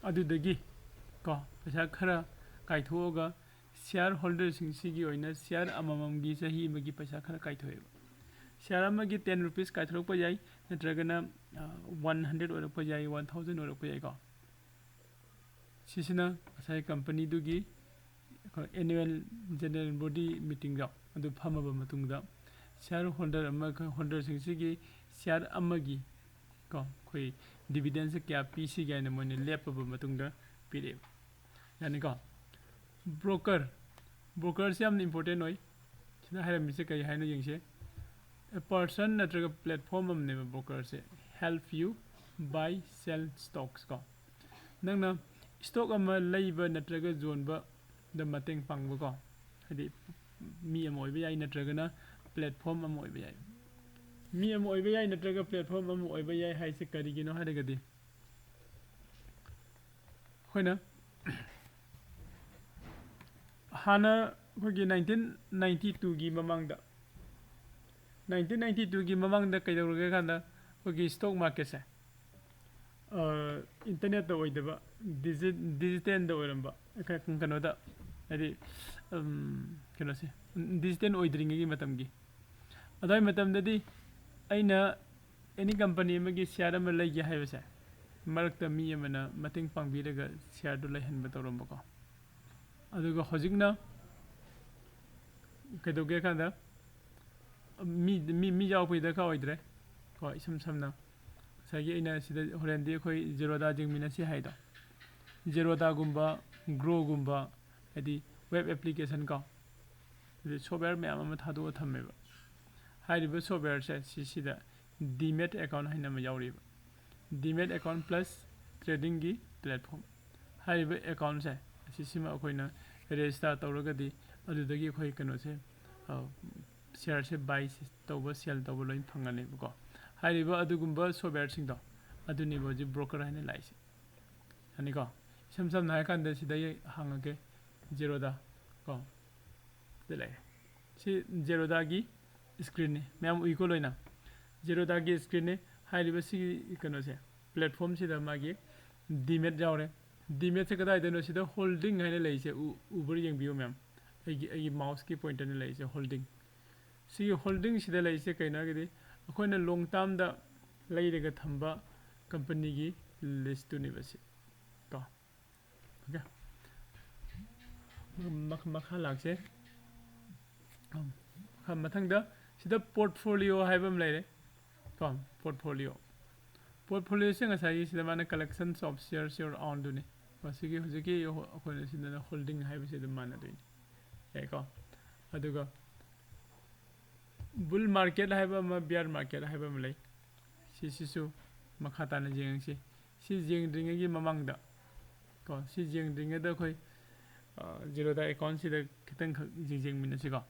ꯑꯗꯨꯗꯒꯤ ꯀꯣ ꯄꯩꯁꯥ ꯈꯔ ꯀꯥꯏꯊꯣꯛꯑꯒ ꯁꯤꯌꯥꯔ ꯍꯣꯜꯗꯔꯁꯤꯡꯁꯤꯒꯤ ꯑꯣꯏꯅ ꯁꯤꯌꯥꯔ ꯑꯃꯃꯝꯒꯤ ꯆꯍꯤ ꯑꯃꯒꯤ ꯄꯩꯁꯥ ꯈꯔ ꯀꯥꯏꯊꯣꯛꯑꯦꯕ꯫ ꯁꯤꯌꯥꯔ ꯑꯃꯒꯤ ꯇꯦꯟ ꯔꯨꯄꯤꯁ ꯀꯥꯏꯊꯣꯔꯛꯄ ꯌꯥꯏ, ꯅꯠꯇ꯭ꯔꯒꯅ ꯋꯥꯟ ꯍꯟꯗ꯭ꯔꯦꯠ ꯑꯣꯏꯔꯛꯄ ꯌꯥꯏ, ꯋꯥꯟ ꯊꯥꯎꯖꯟ ꯑꯣꯏꯔꯛꯄ ꯌꯥꯏꯀꯣ꯫ ꯁꯤꯁꯤꯅ ꯉꯁꯥꯏ ꯀꯝꯄꯅꯤꯗꯨꯒꯤ ꯑꯩꯈꯣꯏ ꯑꯦꯅꯨꯋꯦꯜ ꯖꯦꯅꯔꯦꯜ ꯕꯣꯗꯤ ꯃꯤꯇꯤꯡꯗꯣ ꯑꯗꯨ ꯐꯝꯃꯕ ꯃꯇꯨꯡꯗ, ꯁꯤꯌꯥꯔ ꯍꯣꯜꯗꯔ ꯑꯃ, ꯍꯣꯜꯗꯔꯁꯤꯡꯁꯤꯒꯤ ꯁꯤꯌꯥꯔ ꯑꯃꯒꯤ ꯀꯣ ꯑꯩꯈꯣꯏ ꯗꯤꯕꯤꯗꯦꯟꯁꯦ ꯀꯌꯥ ꯄꯤꯁꯤꯒꯦ ꯍꯥꯏꯅ ꯃꯣꯏꯅ ꯂꯦꯞꯄꯕ ꯃꯇꯨꯡꯗ ꯄꯤꯔꯛꯑꯦꯕ꯫ ꯌꯥꯅꯤꯀꯣ? ꯕ꯭ꯔꯣꯀꯔ, ꯕ꯭ꯔꯣꯀꯔꯁꯤ ꯌꯥꯝꯅ ꯏꯝꯄꯣꯔꯇꯦꯟ ꯑꯣꯏ꯫ ꯁꯤꯗ ꯍꯥꯏꯔꯝꯃꯤꯁꯦ ꯀꯔꯤ ꯍꯥꯏꯅꯣ ꯌꯦꯡꯁꯦ꯫ ꯑꯦ ꯄꯔꯁꯟ ꯅꯠꯇ꯭ꯔꯒ ꯄ꯭ꯂꯦꯠꯐꯣꯝ ꯑꯃꯅꯦꯕ ꯕ꯭ꯔꯣꯀꯔꯁꯦ꯫ Help you buy, sell stocks ꯀꯣ꯫ ꯅꯪꯅ ꯏꯁꯇꯣꯛ ꯑꯃ ꯂꯩꯕ ꯅꯠꯇ꯭ꯔꯒ ꯌꯣꯟꯕꯗ ꯃꯇꯦꯡ ꯄꯥꯡꯕꯀꯣ꯫ ꯍꯥꯏꯗꯤ ꯃꯤ ꯑꯃ ꯑꯣꯏꯕ ꯌꯥꯏ, ꯅꯠꯇ꯭ꯔꯒꯅ ꯄ꯭ꯂꯦꯠꯐꯣꯝ ꯑꯃ ꯑꯣꯏꯕ ꯌꯥꯏ꯫ ꯃꯤ ꯑꯃ ꯑꯣꯏꯕ ꯌꯥꯏ, ꯅꯠꯇ꯭ꯔꯒ ꯄ꯭ꯂꯦꯠꯐꯣꯝ ꯑꯃ ꯑꯣꯏꯕ ꯌꯥꯏ ꯍꯥꯏꯁꯦ ꯀꯔꯤꯒꯤꯅꯣ ꯍꯥꯏꯔꯒꯗꯤ, ꯑꯩꯈꯣꯏꯅ ꯍꯥꯟꯅ ꯑꯩꯈꯣꯏꯒꯤ ꯅꯥꯏꯟꯇꯤꯟ ꯅꯥꯏꯟꯇꯤ ꯇꯨꯒꯤ ꯃꯃꯥꯡꯗ, ꯅꯥꯏꯟꯇꯤꯟ ꯅꯥꯏꯟꯇꯤ ꯇꯨꯒꯤ ꯃꯃꯥꯡꯗ ꯀꯩꯗꯧꯔꯒꯦ ꯀꯥꯟꯗ, ꯑꯩꯈꯣꯏꯒꯤ ꯏꯁꯇꯣꯛ ꯃꯥꯔꯀꯦꯠꯁꯦ, ꯑ, ꯏꯟꯇꯔꯅꯦꯠꯇ ꯑꯣꯏꯗꯕ, ꯗꯤꯖꯤ-, ꯗꯤꯖꯤꯇꯦꯜꯗ ꯑꯣꯏꯔꯝꯕ, ꯀ-, ꯀꯩꯅꯣꯗ, ꯍꯥꯏꯗꯤ, ꯎꯝ, ꯀꯩꯅꯣꯁꯦ, ꯗꯤꯖꯤꯇꯦꯜ ꯑꯣꯏꯗ꯭ꯔꯤꯉꯩꯒꯤ ꯃꯇꯝꯒꯤ꯫ ꯑꯗꯨꯋꯥꯏ ꯃꯇꯝꯗꯗꯤ ꯑꯩꯅ ꯑꯦꯅꯤ ꯀꯝꯄꯅꯤ ꯑꯃꯒꯤ ꯁꯤꯌꯥꯔ ꯑꯃ ꯂꯩꯒꯦ ꯍꯥꯏꯕꯁꯦ, ꯃꯔꯛꯇ ꯃꯤ ꯑꯃꯅ ꯃꯇꯦꯡ ꯄꯥꯡꯕꯤꯔꯒ ꯁꯤꯌꯥꯔꯗꯨ ꯂꯩꯍꯟꯕ ꯇꯧꯔꯝꯕꯀꯣ꯫ ꯑꯗꯨꯒ ꯍꯧꯖꯤꯛꯅ ꯀꯩꯗꯧꯒꯦ ꯀꯥꯟꯗ, ꯃꯤ, ꯃꯤ, ꯃꯤ ꯌꯥꯎꯕꯒꯤ ꯗꯔꯀꯥꯔ ꯑꯣꯏꯗ꯭ꯔꯦ ꯀꯣ꯫ ꯏꯁꯝ ꯁꯝꯅ ꯉꯁꯥꯏꯒꯤ ꯑꯩꯅ ꯁꯤꯗ ꯍꯣꯔꯦꯟꯗꯤ ꯑꯩꯈꯣꯏ ꯖꯦꯔꯣꯗꯥ ꯌꯦꯡꯃꯤꯟꯅꯁꯤ ꯍꯥꯏꯗꯣ, ꯖꯦꯔꯣꯗꯥꯒꯨꯝꯕ, ꯒ꯭ꯔꯣꯒꯨꯝꯕ, ꯍꯥꯏꯗꯤ ꯋꯦꯕ ꯑꯦꯄ꯭ꯂꯤꯀꯦꯁꯟ ꯀꯣ, ꯑꯗꯩ ꯁꯣꯞꯋꯦꯌꯔ ꯃꯌꯥꯝ ꯑꯃ ꯊꯥꯗꯣꯛꯑ ꯊꯝꯃꯦꯕ꯫ ꯍꯥꯏꯔꯤꯕ ꯁꯣꯞꯋꯦꯌꯔꯁꯦ ꯁꯤꯁꯤꯗ Demat account ꯍꯥꯏꯅ ꯑꯃ ꯌꯥꯎꯔꯤꯕ, Demat account plus trading ꯒꯤ platform ꯍꯥꯏꯔꯤꯕ account ꯁꯦ, ꯑꯁꯤꯁꯤꯃ ꯑꯩꯈꯣꯏꯅ register ꯇꯧꯔꯒꯗꯤ ꯑꯗꯨꯗꯒꯤ ꯑꯩꯈꯣꯏ ꯀꯩꯅꯣꯁꯦ, share ꯁꯦ buy ꯇꯧꯕ, sell ꯇꯧꯕ ꯂꯣꯏ ꯐꯪꯒꯅꯦꯕꯀꯣ꯫ ꯍꯥꯏꯔꯤꯕ ꯑꯗꯨꯒꯨꯝꯕ software ꯁꯤꯡꯗꯣ ꯑꯗꯨꯅꯦꯕ ꯍꯧꯖꯤꯛ broker ꯍꯥꯏꯅ ꯂꯥꯛꯏꯁꯦ꯫ ꯌꯥꯅꯤꯀꯣ? ꯏꯁꯝ ꯁꯝꯅ ꯍꯥꯏꯔꯀꯥꯟꯗ ꯁꯤꯗ ꯑꯩ ꯍꯥꯡꯉꯒꯦ, Zerodha ꯀꯣ, ꯁꯤꯗ ꯂꯩꯔꯦ꯫ ꯁꯤ Zerodha ꯒꯤ screen ꯅꯤ, ꯃꯌꯥꯝ ꯎꯏꯀꯣ ꯂꯣꯏꯅ꯫ Zerodha ꯒꯤ screen ꯅꯤ꯫ ꯍꯥꯏꯔꯤꯕ ꯁꯤꯒꯤ ꯀꯩꯅꯣꯁꯦ, platform ꯁꯤꯗ ꯃꯥꯒꯤ Demat ꯌꯥꯎꯔꯦ꯫ Demat ꯁꯦ ꯀꯗꯥꯏꯗꯅꯣ? ꯁꯤꯗ holding ꯍꯥꯏꯅ ꯂꯩꯔꯤꯁꯦ ꯎ-, ꯎꯕ꯭ꯔꯥ ꯌꯦꯡꯕꯤꯌꯨ ꯃꯌꯥꯝ꯫ ꯑꯩꯒꯤ, ꯑꯩꯒꯤ mouse ꯀꯤ pointer ꯅ ꯂꯩꯔꯤꯁꯦ holding꯫ ꯁꯤꯒꯤ holding ꯁꯤꯗ ꯂꯩꯔꯤꯁꯦ ꯀꯩꯅꯣ ꯍꯥꯏꯔꯒꯗꯤ ꯑꯩꯈꯣꯏꯅ long term ꯗ ꯂꯩꯔꯒ ꯊꯝꯕ company ꯒꯤ list ꯇꯨꯅꯦꯕ ꯁꯤ ꯀꯣ꯫ Okay꯫ ꯃꯈ-, ꯃꯈꯥ ꯂꯥꯛꯁꯦ꯫ ꯃꯈꯥ, ꯃꯊꯪꯗ ꯁꯤꯗ portfolio ꯍꯥꯏꯕ ꯑꯃ ꯂꯩꯔꯦ ꯀꯣ, portfolio꯫ Portfolio ꯁꯦ ꯉꯁꯥꯏꯒꯤ ꯁꯤꯗ ꯃꯥꯅ collections of shares you own ꯗꯨꯅꯤ꯫ ꯃꯁꯤꯒꯤ ꯍꯧꯖꯤꯛꯀꯤ ꯑꯩꯈꯣꯏꯅ ꯁꯤꯗꯅ holding ꯍꯥꯏꯕꯁꯤ ꯑꯗꯨꯝ ꯃꯥꯟꯅꯗꯣꯏꯅꯤ꯫ ꯌꯥꯏꯀꯣ? ꯑꯗꯨꯒ bull market ꯍꯥꯏꯕ ꯑꯃ, bear market ꯍꯥꯏꯕ ꯑꯃ ꯂꯩ꯫ ꯁꯤꯁꯤꯁꯨ ꯃꯈꯥ ꯇꯥꯅ ꯌꯦꯡꯉꯁꯤ꯫ ꯁꯤ ꯌꯦꯡꯗ꯭ꯔꯤꯉꯩꯒꯤ ꯃꯃꯥꯡꯗ ꯀꯣ, ꯁꯤ ꯌꯦꯡꯗ꯭ꯔꯤꯉꯩꯗ ꯑꯩꯈꯣꯏ, ꯑ, Zerodha account ꯁꯤꯗ ꯈꯤꯇꯪꯈꯛ ꯌꯦꯡ-, ꯌꯦꯡꯃꯤꯟꯅꯁꯤꯀꯣ꯫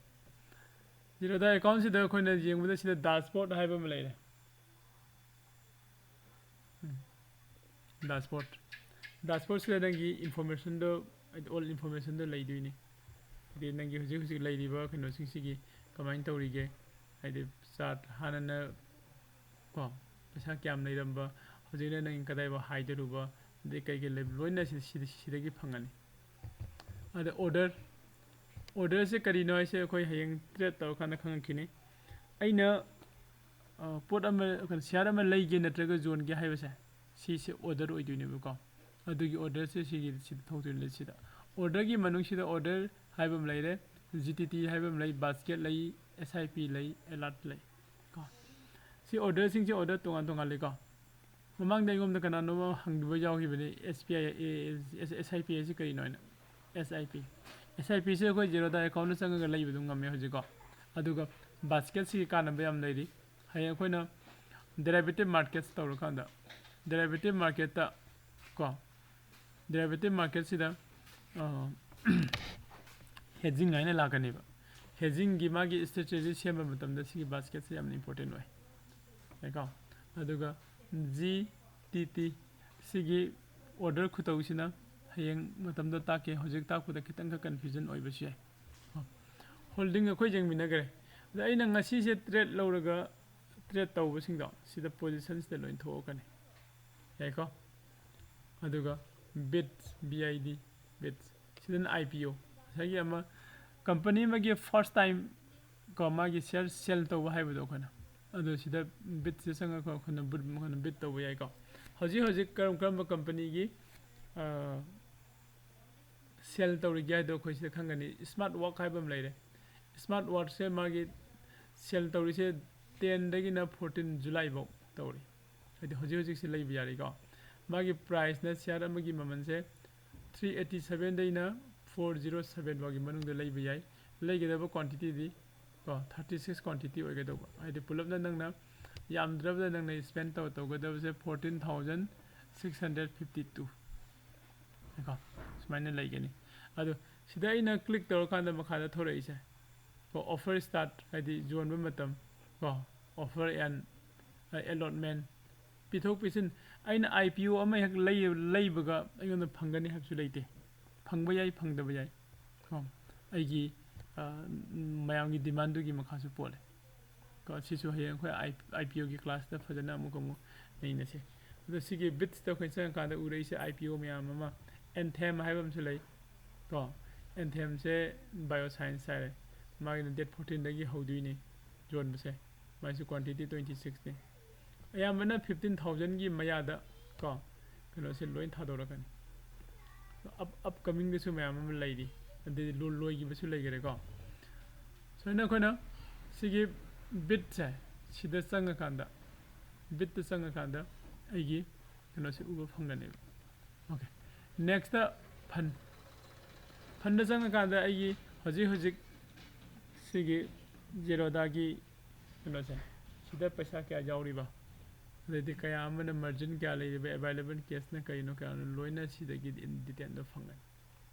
Zerodha account ꯁꯤꯗ ꯑꯩꯈꯣꯏꯅ ꯌꯦꯡꯕꯗ ꯁꯤꯗ dashboard ꯍꯥꯏꯕ ꯑꯃ ꯂꯩꯔꯦ꯫ ꯎꯝ꯫ Dashboard꯫ Dashboard ꯁꯤꯗ ꯅꯪꯒꯤ information ꯗꯣ, all information ꯗꯣ ꯂꯩꯗꯣꯏꯅꯤ꯫ ꯍꯥꯏꯗꯤ ꯅꯪꯒꯤ ꯍꯧꯖꯤꯛ ꯍꯧꯖꯤꯛ ꯂꯩꯔꯤꯕ ꯀꯩꯅꯣꯁꯤꯡꯁꯤꯒꯤ ꯀꯃꯥꯏꯅ ꯇꯧꯔꯤꯒꯦ, ꯍꯥꯏꯗꯤ chart ꯍꯥꯟꯅꯅ ꯀꯣ, ꯄꯩꯁꯥ ꯀꯌꯥꯝ ꯂꯩꯔꯝꯕ, ꯍꯧꯖꯤꯛꯅ ꯅꯪ ꯀꯗꯥꯏꯐꯥꯎ ꯍꯥꯏꯗꯔꯨꯕ, ꯑꯗꯩ ꯀꯩ ꯀꯩ ꯂꯩꯕ, ꯂꯣꯏꯅ ꯁꯤ-, ꯁꯤꯗ-, ꯁꯤꯗꯒꯤ ꯐꯪꯒꯅꯤ꯫ ꯑꯗ order, order ꯁꯦ ꯀꯔꯤꯅꯣ ꯍꯥꯏꯁꯦ ꯑꯩꯈꯣꯏ ꯍꯌꯦꯡ trade ꯇꯧꯔꯀꯥꯟꯗ ꯈꯪꯉꯛꯈꯤꯅꯤ꯫ ꯑꯩꯅ, ꯑ, ꯄꯣꯠ ꯑꯃ, ꯀꯩꯅꯣ, share ꯑꯃ ꯂꯩꯒꯦ ꯅꯠꯇ꯭ꯔꯒ ꯌꯣꯟꯒꯦ ꯍꯥꯏꯕꯁꯦ, ꯁꯤꯁꯦ order ꯑꯣꯏꯗꯣꯏꯅꯦꯕꯀꯣ꯫ ꯑꯗꯨꯒꯤ order ꯁꯦ ꯁꯤꯒꯤ, ꯁꯤꯗ ꯊꯣꯛꯇꯣꯏꯅꯦ꯫ ꯁꯤꯗ order ꯒꯤ ꯃꯅꯨꯡꯁꯤꯗ order ꯍꯥꯏꯕ ꯑꯃ ꯂꯩꯔꯦ, G T T ꯍꯥꯏꯕ ꯑꯃ ꯂꯩ, basket ꯂꯩ, S I P ꯂꯩ, alert ꯂꯩ ꯀꯣ꯫ ꯁꯤ order ꯁꯤꯡꯁꯦ order ꯇꯣꯉꯥꯟ ꯇꯣꯉꯥꯟ ꯂꯩꯀꯣ꯫ ꯃꯃꯥꯡꯗ ꯑꯩꯉꯣꯟꯗ ꯀꯅꯥꯅꯣꯝꯃ ꯍꯪꯕ ꯌꯥꯎꯈꯤꯕꯅꯤ, S P I, S I P ꯍꯥꯏꯁꯤ ꯀꯔꯤꯅꯣ ꯍꯥꯏꯅ꯫ S I P, S I P ꯁꯦ ꯑꯩꯈꯣꯏ Zerodha account ꯗ ꯆꯪꯉꯒ ꯂꯩꯕ ꯑꯗꯨꯝ ꯉꯝꯃꯦ ꯍꯧꯖꯤꯛꯀꯣ꯫ ꯑꯗꯨꯒ basket ꯁꯤꯒꯤ ꯀꯥꯟꯅꯕ ꯌꯥꯝ ꯂꯩꯔꯤ꯫ ꯍꯌꯦꯡ ꯑꯩꯈꯣꯏꯅ Derivative markets ꯇꯧꯔꯀꯥꯟꯗ, derivative marketꯇ ꯀꯣ, derivative marketꯁꯤꯗ hedging ꯍꯥꯏꯅ ꯂꯥꯛꯀꯅꯦꯕ꯫ Hedgingꯒꯤ ꯃꯥꯒꯤ strategy ꯁꯦꯝꯕ ꯃꯇꯝꯗ ꯁꯤꯒꯤ basketꯁꯦ ꯌꯥꯝꯅ important ꯑꯣꯏ, ꯌꯥꯏꯀꯣ? ꯑꯗꯨꯒ G T T ꯁꯤꯒꯤ order ꯈꯨꯇꯧꯁꯤꯅ ꯍꯌꯦꯡ ꯃꯇꯝꯗ ꯇꯥꯛꯀꯦ, ꯍꯧꯖꯤꯛ ꯇꯥꯛꯄꯗ ꯈꯤꯇꯪꯈꯛ confusion ꯑꯣꯏꯕꯁꯨ ꯌꯥꯏ꯫ Holding ꯑꯩꯈꯣꯏ ꯌꯦꯡꯃꯤꯟꯅꯈ꯭ꯔꯦ꯫ ꯑꯗ ꯑꯩꯅ ꯉꯁꯤꯁꯦ trade ꯂꯧꯔꯒ trade ꯇꯧꯕꯁꯤꯡꯗꯣ ꯁꯤꯗ positionꯁꯤꯗ ꯂꯣꯏ ꯊꯣꯛꯂꯛꯀꯅꯤ, ꯌꯥꯏꯀꯣ? ꯑꯗꯨꯒ bid, B I D, bid, ꯁꯤꯗꯅ I P O, ꯉꯁꯥꯏꯒꯤ ꯑꯃ company ꯑꯃꯒꯤ first time ꯀꯣ ꯃꯥꯒꯤ share sell ꯇꯧꯕ ꯍꯥꯏꯕꯗꯣ ꯑꯩꯈꯣꯏꯅ, ꯑꯗꯣ ꯁꯤꯗ bidꯁꯦ ꯆꯪꯉꯒ ꯑꯩꯈꯣꯏꯅ bid, ꯑꯩꯈꯣꯏꯅ bid ꯇꯧꯕ ꯌꯥꯏꯀꯣ꯫ ꯍꯧꯖꯤꯛ ꯍꯧꯖꯤꯛ ꯀꯔꯝ ꯀꯔꯝꯕ companyꯒꯤ sell ꯇꯧꯔꯤꯒꯦ ꯍꯥꯏꯗꯣ ꯑꯩꯈꯣꯏ ꯁꯤꯗ ꯈꯪꯒꯅꯤ꯫ Smart Work ꯍꯥꯏꯕ ꯑꯃ ꯂꯩꯔꯦ꯫ Smart Workꯁꯦ ꯃꯥꯒꯤ sell ꯇꯧꯔꯤꯁꯦ tenꯗꯒꯤꯅ fourteen July ꯐꯥꯎ ꯇꯧꯔꯤ꯫ ꯍꯥꯏꯗꯤ ꯍꯧꯖꯤꯛ ꯍꯧꯖꯤꯛꯁꯦ ꯂꯩꯕ ꯌꯥꯔꯤꯀꯣ꯫ ꯃꯥꯒꯤ priceꯅ share ꯑꯃꯒꯤ ꯃꯃꯜꯁꯦ three eighty sevenꯗꯩꯅ four zero seven ꯐꯥꯎꯒꯤ ꯃꯅꯨꯡꯗ ꯂꯩꯕ ꯌꯥꯏ꯫ ꯂꯩꯒꯗꯕ quantityꯗꯤ ꯀꯣ thirty six quantity ꯑꯣꯏꯒꯗꯧꯕ꯫ ꯍꯥꯏꯗꯤ ꯄꯨꯂꯞꯅ ꯅꯪꯅ ꯌꯥꯝꯗ꯭ꯔꯕꯗ ꯅꯪꯅ spend ꯇꯧ-, ꯇꯧꯒꯗꯕꯁꯦ fourteen thousand six hundred fifty two꯫ ꯀꯣ ꯁꯨꯃꯥꯏꯅ ꯂꯩꯒꯅꯤ꯫ ꯑꯗꯣ ꯁꯤꯗ ꯑꯩꯅ click ꯇꯧꯔꯀꯥꯟꯗ ꯃꯈꯥꯗ ꯊꯣꯔꯛꯏꯁꯦ ꯀꯣ offer start ꯍꯥꯏꯗꯤ ꯌꯣꯟꯕ ꯃꯇꯝ ꯀꯣ offer and allotment, ꯄꯤꯊꯣꯛ ꯄꯤꯁꯤꯟ꯫ ꯑꯩꯅ I P O ꯑꯃ ꯍꯦꯛ ꯂꯩ-, ꯂꯩꯕꯒ ꯑꯩꯉꯣꯟꯗ ꯐꯪꯒꯅꯤ ꯍꯥꯏꯕꯁꯨ ꯂꯩꯇꯦ꯫ ꯐꯪꯕ ꯌꯥꯏ, ꯐꯪꯗꯕ ꯌꯥꯏ꯫ ꯀꯣ ꯑꯩꯒꯤ ꯃꯌꯥꯝꯒꯤ demandꯗꯨꯒꯤ ꯃꯈꯥꯁꯨ ꯄꯣꯜꯂꯦ꯫ ꯀꯣ ꯁꯤꯁꯨ ꯍꯌꯦꯡ ꯑꯩꯈꯣꯏ I P Oꯒꯤ classꯇ ꯐꯖꯅ ꯑꯃꯨꯛ ꯑꯃꯨꯛ ꯅꯩꯅꯁꯦ꯫ ꯑꯗꯣ ꯁꯤꯒꯤ bidꯁꯇ ꯑꯩꯈꯣꯏꯅ ꯆꯪꯉꯀꯥꯟꯗ ꯎꯔꯛꯏꯁꯦ I P O ꯃꯌꯥꯝ ꯑꯃ꯫ Anthem ꯍꯥꯏꯕ ꯑꯃꯁꯨ ꯂꯩ꯫ ꯀꯣ Anthemꯁꯦ Bioscience ꯍꯥꯏꯔꯦ꯫ ꯃꯥꯒꯤꯅ date fourteenꯗꯒꯤ ꯍꯧꯗꯣꯏꯅꯤ ꯌꯣꯟꯕꯁꯦ꯫ ꯃꯥꯏꯁꯨ quantity twenty sixꯅꯤ꯫ ꯑꯌꯥꯝꯕꯅ fifteen thousandꯒꯤ ꯃꯌꯥꯗ ꯀꯣ ꯀꯩꯅꯣꯁꯦ ꯂꯣꯏ ꯊꯥꯗꯣꯔꯛꯀꯅꯤ꯫ Up-, upcomingꯗꯁꯨ ꯃꯌꯥꯝ ꯑꯃ ꯂꯩꯔꯤ꯫ ꯑꯗꯩꯗꯤ ꯂꯣ-, ꯂꯣꯏꯈꯤꯕꯁꯨ ꯂꯩꯈꯔꯦꯀꯣ꯫ ꯁꯨꯃꯥꯏꯅ ꯑꯩꯈꯣꯏꯅ ꯁꯤꯒꯤ bidꯁꯦ ꯁꯤꯗ ꯆꯪꯉꯀꯥꯟꯗ, bidꯇ ꯆꯪꯉꯀꯥꯟꯗ ꯑꯩꯒꯤ ꯀꯩꯅꯣꯁꯦ ꯎꯕ ꯐꯪꯒꯅꯦꯕ꯫ Okay, nextꯇ fund, fundꯗ ꯆꯪꯉꯀꯥꯟꯗ ꯑꯩꯒꯤ ꯍꯧꯖꯤꯛ ꯍꯧꯖꯤꯛ ꯁꯤꯒꯤ Zerodhaꯒꯤ ꯀꯩꯅꯣꯁꯦ ꯁꯤꯗ ꯄꯩꯁꯥ ꯀꯌꯥ ꯌꯥꯎꯔꯤꯕ ꯑꯗꯩꯗꯤ ꯀꯌꯥ ꯑꯃꯅ margin ꯀꯌꯥ ꯂꯩꯔꯤꯕ, available cash ꯅ ꯀꯔꯤꯅꯣ, ꯀꯌꯥꯅꯣ, ꯂꯣꯏꯅ ꯁꯤꯗꯒꯤ in detail ꯗꯣ ꯐꯪꯒꯅꯤ꯫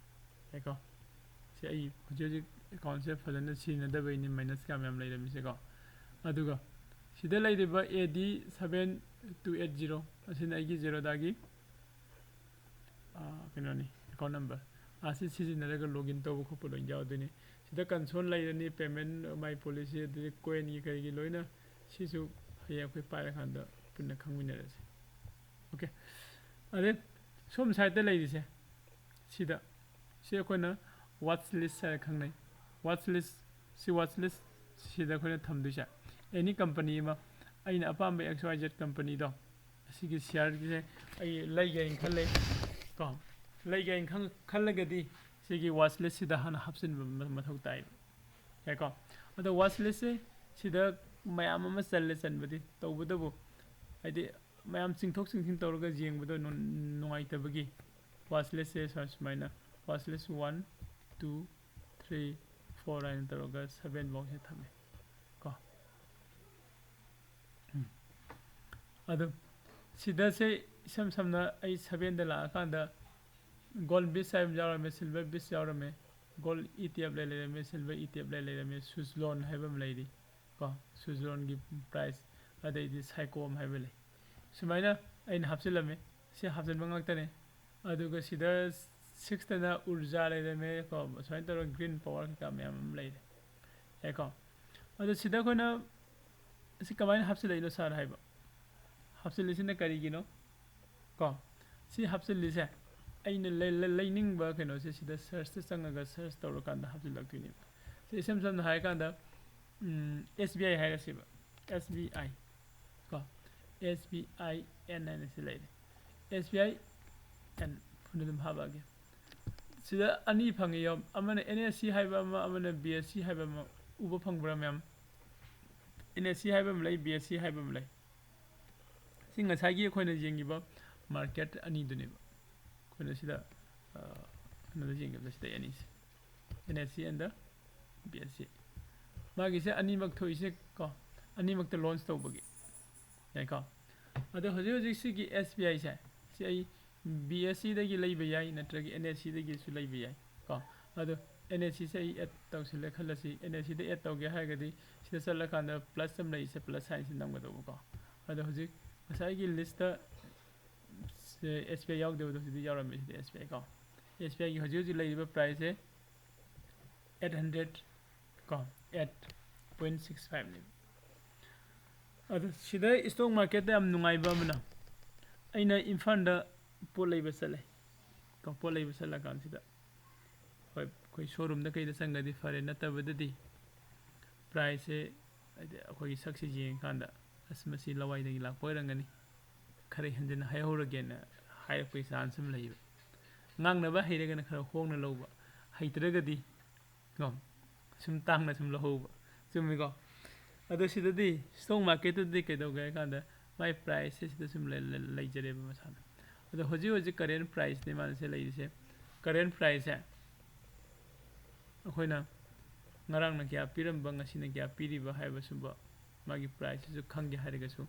ꯌꯥꯏꯀꯣ? ꯁꯤ ꯑꯩ ꯍꯧꯖꯤꯛ ꯍꯧꯖꯤꯛ account ꯁꯦ ꯐꯖꯅ ꯁꯤꯖꯤꯟꯅꯗꯕꯩꯅꯤ minus ꯀꯌꯥ ꯃꯌꯥꯝ ꯂꯩꯔꯝꯃꯤꯁꯦꯀꯣ꯫ ꯑꯗꯨꯒ ꯁꯤꯗ ꯂꯩꯔꯤꯕ A D seven two eight zero, ꯑꯁꯤꯅ ꯑꯩꯒꯤ Zerodha ꯒꯤ, ꯑꯥ, ꯀꯩꯅꯣꯅꯤ, account number꯫ ꯑꯁꯤ ꯁꯤꯖꯤꯟꯅꯔꯒ login ꯇꯧꯕ ꯈꯣꯠꯄ ꯂꯣꯏ ꯌꯥꯎꯗꯣꯏꯅꯤ꯫ ꯁꯤꯗ console ꯂꯩꯔꯅꯤ, payment, my policy, ꯑꯗꯨꯗꯒꯤ coin ꯒꯤ ꯀꯔꯤꯒꯤ ꯂꯣꯏꯅ꯫ ꯁꯤꯁꯨ ꯍꯌꯦꯡ ꯑꯩꯈꯣꯏ ꯄꯥꯏꯔꯀꯥꯟꯗ ꯄꯨꯟꯅ ꯈꯪꯃꯤꯟꯅꯔꯁꯤ꯫ Okay꯫ ꯑꯗꯩ ꯁꯣꯝ side ꯇ ꯂꯩꯔꯤꯁꯦ, ꯁꯤꯗ, ꯁꯤ ꯑꯩꯈꯣꯏꯅ watch list ꯍꯥꯏꯅ ꯈꯪꯅꯩ꯫ Watch list, ꯁꯤ watch list ꯁꯤꯗ ꯑꯩꯈꯣꯏꯅ ꯊꯝꯗꯣꯏꯁꯦ, any company ꯑꯃ, ꯑꯩꯅ ꯑꯄꯥꯝꯕ X Y Z company ꯗꯣ, ꯑꯁꯤꯒꯤ share ꯁꯦ ꯑꯩ ꯂꯩꯒꯦꯅ ꯈꯜꯂꯦ ꯀꯣ꯫ ꯂꯩꯒꯦꯅ ꯈꯪ-, ꯈꯜꯂꯒꯗꯤ ꯁꯤꯒꯤ watch list ꯁꯤꯗ ꯍꯥꯟꯅ ꯍꯥꯞꯆꯤꯟꯕ ꯃ-, ꯃꯊꯧ ꯇꯥꯏ꯫ ꯌꯥꯏꯀꯣ? ꯑꯗꯣ watch list ꯁꯦ ꯁꯤꯗ ꯃꯌꯥꯝ ꯑꯃ ꯆꯜꯂꯦ, ꯆꯟꯕꯗꯤ꯫ ꯇꯧꯕꯇꯕꯨ, ꯍꯥꯏꯗꯤ, ꯃꯌꯥꯝ ꯆꯤꯡꯊꯣꯛ ꯆꯤꯡꯁꯤꯟ ꯇꯧꯔꯒ ꯌꯦꯡꯕꯗꯣ ꯅꯨꯡ-, ꯅꯨꯡꯉꯥꯏꯇꯕꯒꯤ watch list ꯁꯦ ꯁꯨꯃꯥꯏ-, ꯁꯨꯃꯥꯏꯅ watch list one, two, three, four ꯍꯥꯏꯅ ꯇꯧꯔꯒ seven ꯐꯥꯎꯁꯦ ꯊꯝꯃꯦ ꯀꯣ꯫ ꯎꯝ꯫ ꯑꯗꯨ ꯁꯤꯗꯁꯦ ꯏꯁꯝ ꯁꯝꯅ ꯑꯩ seven ꯗ ꯂꯥꯛꯑꯀꯥꯟꯗ gold Bees ꯍꯥꯏꯕ ꯑꯃ ꯌꯥꯎꯔꯝꯃꯦ, silver Bees ꯌꯥꯎꯔꯝꯃꯦ, gold E T F ꯂꯩ ꯂꯩꯔꯝꯃꯦ, silver E T F ꯂꯩ ꯂꯩꯔꯝꯃꯦ, Suzlon ꯍꯥꯏꯕ ꯑꯃ ꯂꯩꯔꯤ ꯀꯣ, Suzlon ꯒꯤ price, ꯑꯗꯩꯗꯤ Saicom ꯍꯥꯏꯕ ꯂꯩ꯫ ꯁꯨꯃꯥꯏꯅ ꯑꯩꯅ ꯍꯥꯞꯆꯤꯜꯂꯝꯃꯦ꯫ ꯁꯤ ꯍꯥꯞꯆꯤꯟꯕ ꯉꯥꯛꯇꯅꯦ꯫ ꯑꯗꯨꯒ ꯁꯤꯗ six ꯇꯅ Urja ꯂꯩꯔꯝꯃꯦ ꯀꯣ, ꯁꯨꯃꯥꯏꯅ ꯇꯧꯔꯒ green power ꯀꯩꯀꯥ ꯃꯌꯥꯝ ꯑꯃ ꯂꯩꯔꯦ꯫ ꯌꯥꯏꯀꯣ? ꯑꯗꯣ ꯁꯤꯗ ꯑꯩꯈꯣꯏꯅ ꯁꯤ ꯀꯃꯥꯏꯅ ꯍꯥꯞꯆꯤꯜꯂꯛꯏꯅꯣ sir ꯍꯥꯏꯕ? ꯍꯥꯞꯆꯤꯜꯂꯤꯁꯤꯅ ꯀꯔꯤꯒꯤꯅꯣ? ꯀꯣ, ꯁꯤ ꯍꯥꯞꯆꯤꯜꯂꯤꯁꯦ ꯑꯩꯅ ꯂꯩ-, ꯂꯩ-, ꯂꯩꯅꯤꯡꯕ ꯀꯩꯅꯣꯁꯦ ꯁꯤꯗ search ꯇ ꯆꯪꯉꯒ search ꯇꯧꯔꯀꯥꯟꯗ ꯍꯥꯞꯆꯤꯜꯂꯛꯇꯣꯏꯅꯦꯕ꯫ ꯁꯤ ꯏꯁꯝ ꯁꯝꯅ ꯍꯥꯏꯔꯀꯥꯟꯗ, ꯎꯝ, S B I ꯍꯥꯏꯔꯁꯦꯕ, S B I ꯀꯣ, S B I N ꯍꯥꯏꯅ ꯁꯤ ꯂꯩꯔꯦ꯫ S B I N ꯐꯨꯟꯗ ꯑꯗꯨꯝ ꯍꯥꯞꯄꯛꯑꯒꯦ꯫ ꯁꯤꯗ ꯑꯅꯤ ꯐꯪꯉꯤ, ꯌꯦꯡꯉꯣ꯫ ꯑꯃꯅ N S C ꯍꯥꯏꯕ ꯑꯃ, ꯑꯃꯅ B S C ꯍꯥꯏꯕ ꯑꯃ꯫ ꯎꯕ ꯐꯪꯕ꯭ꯔꯥ ꯃꯌꯥꯝ? N S C ꯍꯥꯏꯕ ꯑꯃ ꯂꯩ, B S C ꯍꯥꯏꯕ ꯑꯃ ꯂꯩ꯫ ꯁꯤ ꯉꯁꯥꯏꯒꯤ ꯑꯩꯈꯣꯏꯅ ꯌꯦꯡꯉꯤꯕ market ꯑꯅꯤꯗꯨꯅꯦꯕ꯫ ꯑꯩꯈꯣꯏꯅ ꯁꯤꯗ, ꯑ, ꯀꯩꯅꯣꯗ ꯌꯦꯡꯉꯤꯕꯗ ꯁꯤꯗ ꯑꯅꯤꯁꯦ, N S C and the B S C꯫ ꯃꯥꯒꯤꯁꯦ ꯑꯅꯤꯃꯛ ꯊꯣꯛꯏꯁꯦ ꯀꯣ, ꯑꯅꯤꯃꯛꯇ launch ꯇꯧꯕꯒꯤ, ꯌꯥꯏꯀꯣ? ꯑꯗꯣ ꯍꯧꯖꯤꯛ ꯍꯧꯖꯤꯛ ꯁꯤꯒꯤ ꯑꯦꯁ ꯕꯤ ꯑꯥꯏꯁꯦ, ꯁꯤ ꯑꯩ ꯕꯤ ꯑꯦꯁ ꯁꯤꯗꯒꯤ ꯂꯩꯕ ꯌꯥꯏ, ꯅꯠꯇ꯭ꯔꯒ ꯑꯦꯟ ꯑꯦꯁ ꯁꯤꯗꯒꯤꯁꯨ ꯂꯩꯕ ꯌꯥꯏ ꯀꯣ꯫ ꯑꯗꯣ ꯑꯦꯟ ꯑꯦꯁ ꯁꯤꯁꯦ ꯑꯩ ꯑꯦꯗ ꯇꯧꯁꯤꯜꯂꯦ ꯈꯜꯂꯁꯤ, ꯑꯦꯟ ꯑꯦꯁ ꯁꯤꯗ ꯑꯦꯗ ꯇꯧꯒꯦ ꯍꯥꯏꯔꯒꯗꯤ ꯁꯤꯗ ꯆꯠꯂꯀꯥꯟꯗ ꯄ꯭ꯂꯁ ꯑꯃ ꯂꯩꯔꯤꯁꯦ, ꯄ꯭ꯂꯁ ꯁꯥꯏꯟꯁꯦ ꯅꯝꯒꯗꯧꯕꯀꯣ꯫ ꯑꯗꯣ ꯍꯧꯖꯤꯛ ꯉꯁꯥꯏꯒꯤ ꯂꯤꯁꯇ ꯑꯦꯁ ꯕꯤ ꯑꯥꯏ ꯌꯥꯎꯗꯕꯗꯣ ꯍꯧꯖꯤꯛꯇꯤ ꯌꯥꯎꯔꯝꯃꯦ, ꯁꯤꯗꯤ ꯑꯦꯁ ꯕꯤ ꯑꯥꯏ ꯀꯣ꯫ ꯑꯦꯁ ꯕꯤ ꯑꯥꯏꯒꯤ ꯍꯧꯖꯤꯛ ꯍꯧꯖꯤꯛ ꯂꯩꯔꯤꯕ ꯄ꯭ꯔꯥꯏꯁꯁꯦ ꯑꯩꯠ ꯍꯟꯗ꯭ꯔꯦꯠ ꯀꯣ, ꯑꯩꯠ ꯄꯣꯏꯟ ꯁꯤꯛꯁ ꯐꯥꯏꯚꯅꯦꯕ꯫ ꯑꯗꯣ ꯁꯤꯗ ꯏꯁꯇꯣꯛ ꯃꯥꯔꯀꯦꯠꯇ ꯌꯥꯝ ꯅꯨꯡꯉꯥꯏꯕ ꯑꯃꯅ, ꯑꯩꯅ ꯏꯝꯐꯥꯜꯗ ꯄꯣꯠ ꯂꯩꯕ ꯆꯠꯂꯦ ꯀꯣ꯫ ꯄꯣꯠ ꯂꯩꯕ ꯆꯠꯂꯀꯥꯟꯁꯤꯗ, ꯍꯣꯏ, ꯑꯩꯈꯣꯏ ꯁꯣꯔꯨꯝꯗ ꯀꯩꯗ ꯆꯪꯒ꯭ꯔꯗꯤ ꯐꯔꯦ, ꯅꯠꯇꯕꯗꯗꯤ ꯄ꯭ꯔꯥꯏꯁꯁꯦ, ꯍꯥꯏꯗꯤ ꯑꯩꯈꯣꯏꯒꯤ ꯁꯛꯁꯦ ꯌꯦꯡꯉꯀꯥꯟꯗ, "ꯑꯁ, ꯃꯁꯤ ꯂꯋꯥꯏꯗꯒꯤ ꯂꯥꯛꯄ ꯑꯣꯏꯔꯝꯒꯅꯤ, ꯈꯔ ꯍꯦꯟꯖꯤꯟꯅ ꯍꯥꯏꯍꯧꯔꯒꯦꯅ" ꯍꯥꯏꯔꯛꯄꯒꯤ ꯆꯥꯟꯁ ꯑꯃ ꯂꯩꯌꯦꯕ꯫ ꯉꯥꯡꯅꯕ ꯍꯩꯔꯒꯅ ꯈꯔ ꯍꯣꯡꯅ ꯂꯧꯕ, ꯍꯩꯇ꯭ꯔꯒꯗꯤ ꯀꯣ, ꯁꯨꯝ ꯇꯥꯡꯅ ꯁꯨꯝ ꯂꯧꯍꯧꯕ꯫ ꯆꯨꯝꯃꯤꯀꯣ? ꯑꯗꯣ ꯁꯤꯗꯗꯤ, ꯏꯁꯇꯣꯛ ꯃꯥꯔꯀꯦꯠꯇꯗꯤ ꯀꯩꯗꯧꯒꯦ ꯍꯥꯏ ꯀꯥꯟꯗ, ꯃꯥꯏ ꯄ꯭ꯔꯥꯏꯁꯁꯦ ꯁꯤꯗ ꯁꯨꯝ ꯂꯩ-, ꯂꯩ-, ꯂꯩꯖꯔꯦꯕ ꯃꯁꯥꯅ꯫ ꯑꯗꯣ ꯍꯧꯖꯤꯛ ꯍꯧꯖꯤꯛ ꯀꯔꯦꯟ ꯄ꯭ꯔꯥꯏꯁꯅꯦ ꯃꯥꯅ ꯁꯤ ꯂꯩꯔꯤꯁꯦ꯫ ꯀꯔꯦꯟ ꯄ꯭ꯔꯥꯏꯁꯁꯦ ꯑꯩꯈꯣꯏꯅ ꯉꯔꯥꯡꯅ ꯀꯌꯥ ꯄꯤꯔꯝꯕ, ꯉꯁꯤꯅ ꯀꯌꯥ ꯄꯤꯔꯤꯕ ꯍꯥꯏꯕ ꯁꯨꯝꯕ ꯃꯥꯒꯤ ꯄ꯭ꯔꯥꯏꯁꯁꯤꯁꯨ ꯈꯪꯒꯦ ꯍꯥꯏꯔꯒꯁꯨ,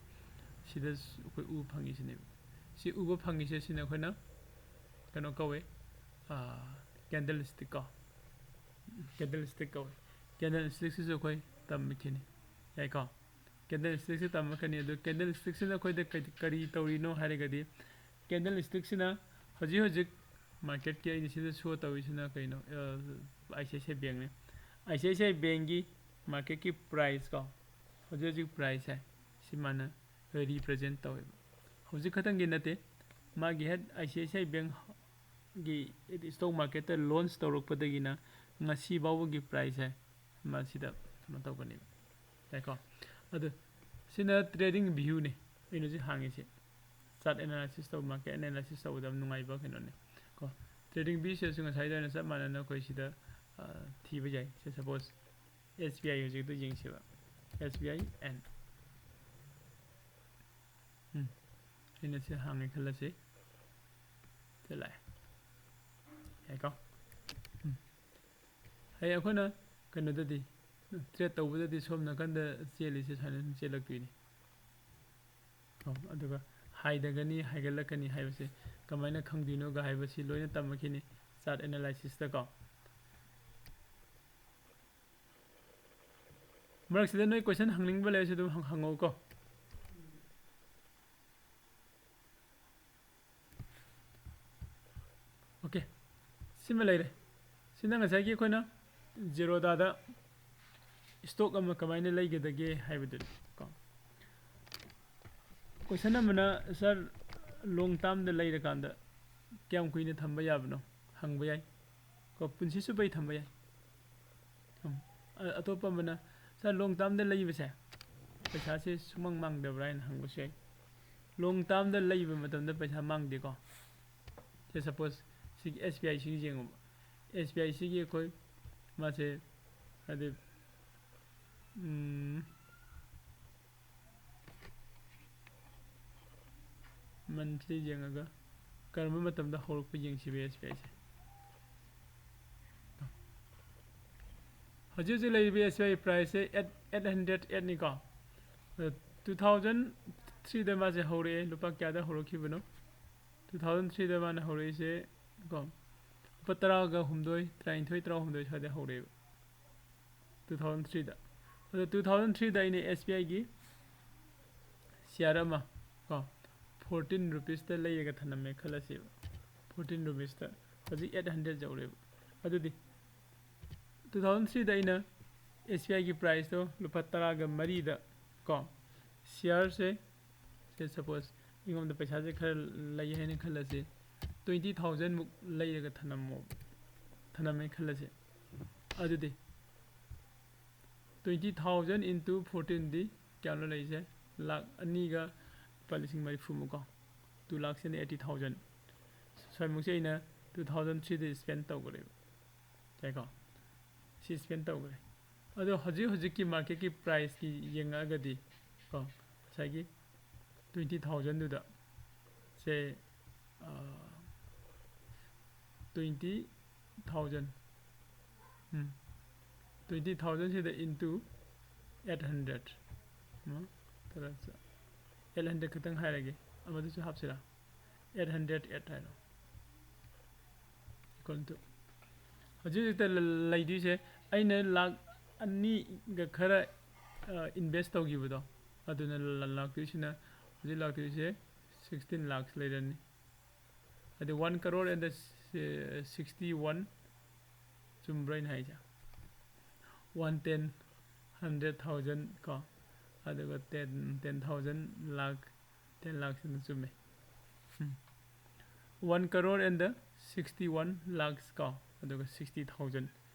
ꯁꯤꯗ ꯑꯩꯈꯣꯏ ꯎꯕ ꯐꯪꯉꯤꯁꯤꯅꯦꯕ꯫ ꯁꯤ ꯎꯕ ꯐꯪꯉꯤꯁꯦ, ꯁꯤꯅ ꯑꯩꯈꯣꯏꯅ ꯀꯩꯅꯣ ꯀꯧꯋꯦ, ꯀꯦꯟꯗꯜ ꯏꯁꯇꯤꯛ ꯀꯣ, ꯀꯦꯟꯗꯜ ꯏꯁꯇꯤꯛ ꯀꯧꯋꯦ꯫ ꯀꯦꯟꯗꯜ ꯏꯁꯇꯤꯛꯁꯤꯁꯨ ꯑꯩꯈꯣꯏ ꯇꯝꯃꯛꯈꯤꯅꯤ, ꯌꯥꯏꯀꯣ? ꯀꯦꯟꯗꯜ ꯏꯁꯇꯤꯛꯁꯤ ꯇꯝꯃꯛꯀꯅꯤ꯫ ꯑꯗꯨ ꯀꯦꯟꯗꯜ ꯏꯁꯇꯤꯛꯁꯤꯅ ꯑꯩꯈꯣꯏꯗ ꯀꯔꯤ, ꯀꯔꯤ ꯇꯧꯔꯤꯅꯣ ꯍꯥꯏꯔꯒꯗꯤ, ꯀꯦꯟꯗꯜ ꯏꯁꯇꯤꯛꯁꯤꯅ ꯍꯧꯖꯤꯛ ꯍꯧꯖꯤꯛ ꯃꯥꯔꯀꯦꯠꯀꯤ ꯑꯩꯅ ꯁꯤꯗ ꯁꯣ ꯇꯧꯔꯤꯁꯤꯅ ꯀꯩꯅꯣ? I C I C I ꯕꯦꯡꯅꯦ꯫ I C I C I ꯕꯦꯡꯒꯤ ꯃꯥꯔꯀꯦꯠꯀꯤ ꯄ꯭ꯔꯥꯏꯁ ꯀꯣ, ꯍꯧꯖꯤꯛ ꯍꯧꯖꯤꯛ ꯄ꯭ꯔꯥꯏꯁꯁꯦ ꯁꯤ ꯃꯥꯅ ꯔꯤꯄ꯭ꯔꯖꯦꯟ ꯇꯧꯋꯦꯕ꯫ ꯍꯧꯖꯤꯛ ꯈꯛꯇꯪꯒꯤ ꯅꯠꯇꯦ, ꯃꯥꯒꯤ ꯍꯦꯛ I C I C I ꯕꯦꯡꯒꯤ ꯏꯁꯇꯣꯛ ꯃꯥꯔꯀꯦꯠꯇ ꯂꯣꯟꯁ ꯇꯧꯔꯛꯄꯗꯒꯤꯅ ꯉꯁꯤ ꯐꯥꯎꯕꯒꯤ ꯄ꯭ꯔꯥꯏꯁꯁꯦ ꯃꯁꯤꯗ ꯀꯩꯅꯣ ꯇꯧꯒꯅꯦꯕ, ꯌꯥꯏꯀꯣ? ꯑꯗꯨ ꯁꯤꯅ ꯇ꯭ꯔꯦꯗꯤꯡ ꯚ꯭ꯌꯨꯅꯤ, ꯑꯩꯅ ꯍꯧꯖꯤꯛ ꯍꯥꯡꯉꯤꯁꯦ꯫ ꯆꯥꯔꯠ ꯑꯦꯅꯥꯂꯥꯏꯁꯤꯁ ꯇꯧꯕ, ꯃꯥꯔꯀꯦꯠ ꯑꯦꯅꯥꯂꯥꯏꯁꯤꯁ ꯇꯧꯕꯗ ꯌꯥꯝ ꯅꯨꯡꯉꯥꯏꯕ ꯀꯩꯅꯣꯅꯦ ꯀꯣ꯫ ꯇ꯭ꯔꯦꯗꯤꯡ ꯚ꯭ꯌꯨꯁꯤꯁꯨ ꯉꯁꯥꯏꯗꯧꯅ ꯆꯞ ꯃꯥꯟꯅꯅ ꯑꯩꯈꯣꯏ ꯁꯤꯗ, ꯑ, ꯊꯤꯕ ꯌꯥꯏ꯫ ꯁꯦ, ꯁꯄꯣꯁ ꯑꯦꯁ ꯕꯤ ꯑꯥꯏ ꯍꯧꯖꯤꯛꯇ ꯌꯦꯡꯁꯦꯕ, ꯑꯦꯁ ꯕꯤ ꯑꯥꯏ ꯑꯦꯟ, ꯎꯝ, ꯑꯩꯅ ꯁꯤ ꯍꯥꯡꯉꯦ ꯈꯜꯂꯁꯤ, ꯁꯤ ꯂꯥꯛꯑꯦ, ꯌꯥꯏꯀꯣ? ꯎꯝ꯫ ꯍꯌꯦꯡ ꯑꯩꯈꯣꯏꯅ ꯀꯩꯅꯣꯗꯗꯤ, ꯇ꯭ꯔꯦꯠ ꯇꯧꯕꯗꯗꯤ ꯁꯣꯝ ꯅꯥꯀꯟꯗ ꯆꯦꯜꯂꯤꯁꯦ ꯁꯨꯃꯥꯏꯅ ꯑꯗꯨꯝ ꯆꯦꯜꯂꯛꯇꯣꯏꯅꯤ꯫ ꯑꯗꯨꯒ ꯍꯥꯏꯊꯒꯅꯤ, ꯍꯥꯏꯒꯠꯂꯛꯀꯅꯤ ꯍꯥꯏꯕꯁꯦ ꯀꯃꯥꯏꯅ ꯈꯪꯗꯣꯏꯅꯣꯒ ꯍꯥꯏꯕꯁꯤ ꯂꯣꯏꯅ ꯇꯝꯃꯛꯈꯤꯅꯤ ꯆꯥꯔꯠ ꯑꯦꯅꯥꯂꯥꯏꯁꯤꯁꯇꯀꯣ꯫ ꯃꯔꯛꯁꯤꯗ ꯅꯣꯏ ꯀꯣꯏꯁꯟ ꯍꯪꯅꯤꯡꯕ ꯂꯩꯔꯁꯨ ꯑꯗꯨꯝ ꯍꯪ-, ꯍꯪꯉꯛꯎꯀꯣ꯫ ꯑꯣꯀꯦ, ꯁꯤꯃ ꯂꯩꯔꯦ꯫ ꯁꯤꯅ ꯉꯁꯥꯏꯒꯤ ꯑꯩꯈꯣꯏꯅ ꯖꯦꯔꯣꯗꯥꯗ ꯏꯁꯇꯣꯛ ꯑꯃ ꯀꯃꯥꯏꯅ ꯂꯩꯒꯗꯒꯦ ꯍꯥꯏꯕꯗꯨꯅꯤ ꯀꯣ꯫ ꯀꯣꯏꯁꯟ ꯑꯃꯅ, "ꯁꯥꯔ, ꯂꯣꯡ ꯇꯥꯔꯝꯗ ꯂꯩꯔꯀꯥꯟꯗ ꯀꯌꯥꯝ ꯀꯨꯏꯅ ꯊꯝꯕ ꯌꯥꯕꯅꯣ?" ꯍꯪꯕ ꯌꯥꯏ ꯀꯣ, ꯄꯨꯟꯁꯤ ꯆꯨꯞꯄꯩ ꯊꯝꯕ ꯌꯥꯏ꯫ ꯎꯝ, ꯑ-, ꯑꯇꯣꯞꯄ ꯑꯃꯅ, "ꯁꯥꯔ, ꯂꯣꯡ ꯇꯥꯔꯝꯗ ꯂꯩꯕꯁꯦ ꯄꯩꯁꯥꯁꯦ ꯁꯨꯃꯥꯡ ꯃꯥꯡꯗꯕ꯭ꯔꯥ?" ꯍꯥꯏꯅ ꯍꯪꯕꯁꯨ ꯌꯥꯏ꯫ ꯂꯣꯡ ꯇꯥꯔꯝꯗ ꯂꯩꯕ ꯃꯇꯝꯗ ꯄꯩꯁꯥ ꯃꯥꯡꯗꯦꯀꯣ꯫ ꯁꯦ, ꯁꯄꯣꯁ ꯁꯤꯒꯤ ꯑꯦꯁ ꯕꯤ ꯑꯥꯏ ꯁꯤꯒꯤ ꯌꯦꯡꯉꯨꯕ꯫ ꯑꯦꯁ ꯕꯤ ꯑꯥꯏ ꯁꯤꯒꯤ ꯑꯩꯈꯣꯏ ꯃꯥꯁꯦ, ꯍꯥꯏꯗꯤ, ꯎꯝ, ꯃꯟꯊꯂꯤ ꯌꯦꯡꯉꯒ ꯀꯔꯝꯕ ꯃꯇꯝꯗ ꯍꯧꯔꯛꯄ ꯌꯦꯡꯁꯤꯕ ꯑꯦꯁ ꯕꯤ ꯑꯥꯏꯁꯦ꯫ ꯍꯧꯖꯤꯛ ꯍꯧꯖꯤꯛ ꯂꯩꯔꯤꯕ ꯑꯦꯁ ꯕꯤ ꯑꯥꯏ ꯄ꯭ꯔꯥꯏꯁꯁꯦ ꯑꯩꯠ, ꯑꯩꯠ ꯍꯟꯗ꯭ꯔꯦꯠ ꯑꯩꯠꯅꯤꯀꯣ꯫ ꯑꯗꯣ ꯇꯨ ꯊꯥꯎꯖꯟ ꯊ꯭ꯔꯤꯗ ꯃꯥꯁꯦ ꯍꯧꯔꯛꯑꯦ꯫ ꯂꯨꯄꯥ ꯀꯌꯥꯗ ꯍꯧꯔꯛꯈꯤꯕꯅꯣ? ꯇꯨ ꯊꯥꯎꯖꯟ ꯊ꯭ꯔꯤꯗ ꯃꯥꯅ ꯍꯧꯔꯛꯏꯁꯦ ꯀꯣ, ꯂꯨꯄꯥ ꯇꯔꯥꯒ ꯍꯨꯝꯗꯣꯏ, ꯇꯔꯥꯅꯤꯊꯣꯏ, ꯇꯔꯥꯍꯨꯝꯗꯣꯏ ꯁ꯭ꯋꯥꯏꯗ ꯍꯧꯔꯛꯑꯦꯕ꯫ ꯇꯨ ꯊꯥꯎꯖꯟ ꯊ꯭ꯔꯤꯗ꯫ ꯑꯗꯣ ꯇꯨ ꯊꯥꯎꯖꯟ ꯊ꯭ꯔꯤꯗ ꯑꯩꯅ ꯑꯦꯁ ꯕꯤ ꯑꯥꯏꯒꯤ ꯁꯤꯌꯥꯔ ꯑꯃ ꯀꯣ, ꯐꯣꯔꯇꯤꯟ ꯔꯨꯄꯤꯁꯇ ꯂꯩꯔꯒ ꯊꯅꯝꯃꯦ ꯈꯜꯂꯁꯦꯕ꯫ ꯐꯣꯔꯇꯤꯟ ꯔꯨꯄꯤꯁꯇ꯫ ꯍꯧꯖꯤꯛ ꯑꯩꯠ ꯍꯟꯗ꯭ꯔꯦꯠ ꯌꯧꯔꯦꯕ꯫ ꯑꯗꯨꯗꯤ ꯇꯨ ꯊꯥꯎꯖꯟ ꯊ꯭ꯔꯤꯗ ꯑꯩꯅ ꯑꯦꯁ ꯕꯤ ꯑꯥꯏꯒꯤ ꯄ꯭ꯔꯥꯏꯁꯇꯣ ꯂꯨꯄꯥ ꯇꯔꯥꯒ ꯃꯔꯤꯗ ꯀꯣ, ꯁꯤꯌꯥꯔꯁꯦ, ꯁꯦ, ꯁꯄꯣꯁ ꯑꯩꯉꯣꯟꯗ ꯄꯩꯁꯥꯁꯦ ꯈꯔ ꯂꯩ ꯍꯥꯏꯅ ꯈꯜꯂꯁꯤ, ꯇ꯭ꯋꯦꯟꯇꯤ ꯊꯥꯎꯖꯟꯃꯨꯛ ꯂꯩꯔꯒ ꯊꯅꯝꯃꯣ, ꯊꯅꯝꯃꯦ ꯈꯜꯂꯁꯤ꯫ ꯑꯗꯨꯗꯤ twenty thousand into fourteen ꯗꯤ ꯀꯌꯥꯅꯣ ꯂꯩꯔꯤꯁꯦ? ꯂꯥꯛ ꯑꯅꯤꯒ ꯂꯨꯄꯥ ꯂꯤꯁꯤꯡ ꯃꯔꯤꯐꯨꯃꯨꯛ ꯀꯣ, two lakhs and eighty thousand ꯁ꯭ꯋꯥꯏꯃꯨꯛꯁꯦ ꯑꯩꯅ two thousand threeꯗ spend ꯇꯧꯈ꯭ꯔꯦꯕ꯫ ꯌꯥꯏꯀꯣ? ꯁꯤ spend ꯇꯧꯈ꯭ꯔꯦ꯫ ꯑꯗꯣ ꯍꯧꯖꯤꯛ ꯍꯧꯖꯤꯛꯀꯤ marketꯀꯤ priceꯀꯤ ꯌꯦꯡꯉꯛꯑꯒꯗꯤ ꯀꯣ, ꯉꯁꯥꯏꯒꯤ twenty thousandꯗꯨꯗ ꯁꯦ, ꯑ, twenty thousand, ꯎꯝ, twenty thousandꯁꯤꯗ into eight hundred, ꯎꯝ, ꯇꯔꯥ ꯆ-, ꯑꯩꯠ ꯍꯟꯗ꯭ꯔꯦꯠ ꯈꯛꯇꯪ ꯍꯥꯏꯔꯒꯦ, ꯑꯃꯗꯨꯁꯨ ꯍꯥꯞꯁꯤꯔꯥ? ꯑꯩꯠ ꯍꯟꯗ꯭ꯔꯦꯠ ꯑꯦꯠ ꯍꯥꯏꯔꯣ, equal to, ꯍꯧꯖꯤꯛ ꯍꯧꯖꯤꯛꯇ ꯂꯩꯗꯣꯏꯁꯦ, ꯑꯩꯅ ꯂꯥꯛ ꯑꯅꯤꯒ ꯈꯔ ꯏꯟꯚꯦꯁ ꯇꯧꯈꯤꯕꯗꯣ, ꯑꯗꯨꯅ ꯂꯥꯛꯇꯣꯏꯁꯤꯅ, ꯍꯧꯖꯤꯛ ꯂꯥꯛꯇꯣꯏꯁꯦ sixteen lakhs ꯂꯩꯔꯅꯤ꯫ ꯍꯥꯏꯗꯤ one crore and the sixty one, ꯆꯨꯝꯕ꯭ꯔꯥ ꯑꯩꯅ ꯍꯥꯏꯁꯦ? One, ten, hundred thousand ꯀꯣ, ꯑꯗꯨꯒ ten, ten thousand, ꯂꯥꯛ, ten lakhs ꯁꯤꯅ ꯆꯨꯝꯃꯦ꯫ One crore and the sixty one lakhs ꯀꯣ, ꯑꯗꯨꯒ sixty thousand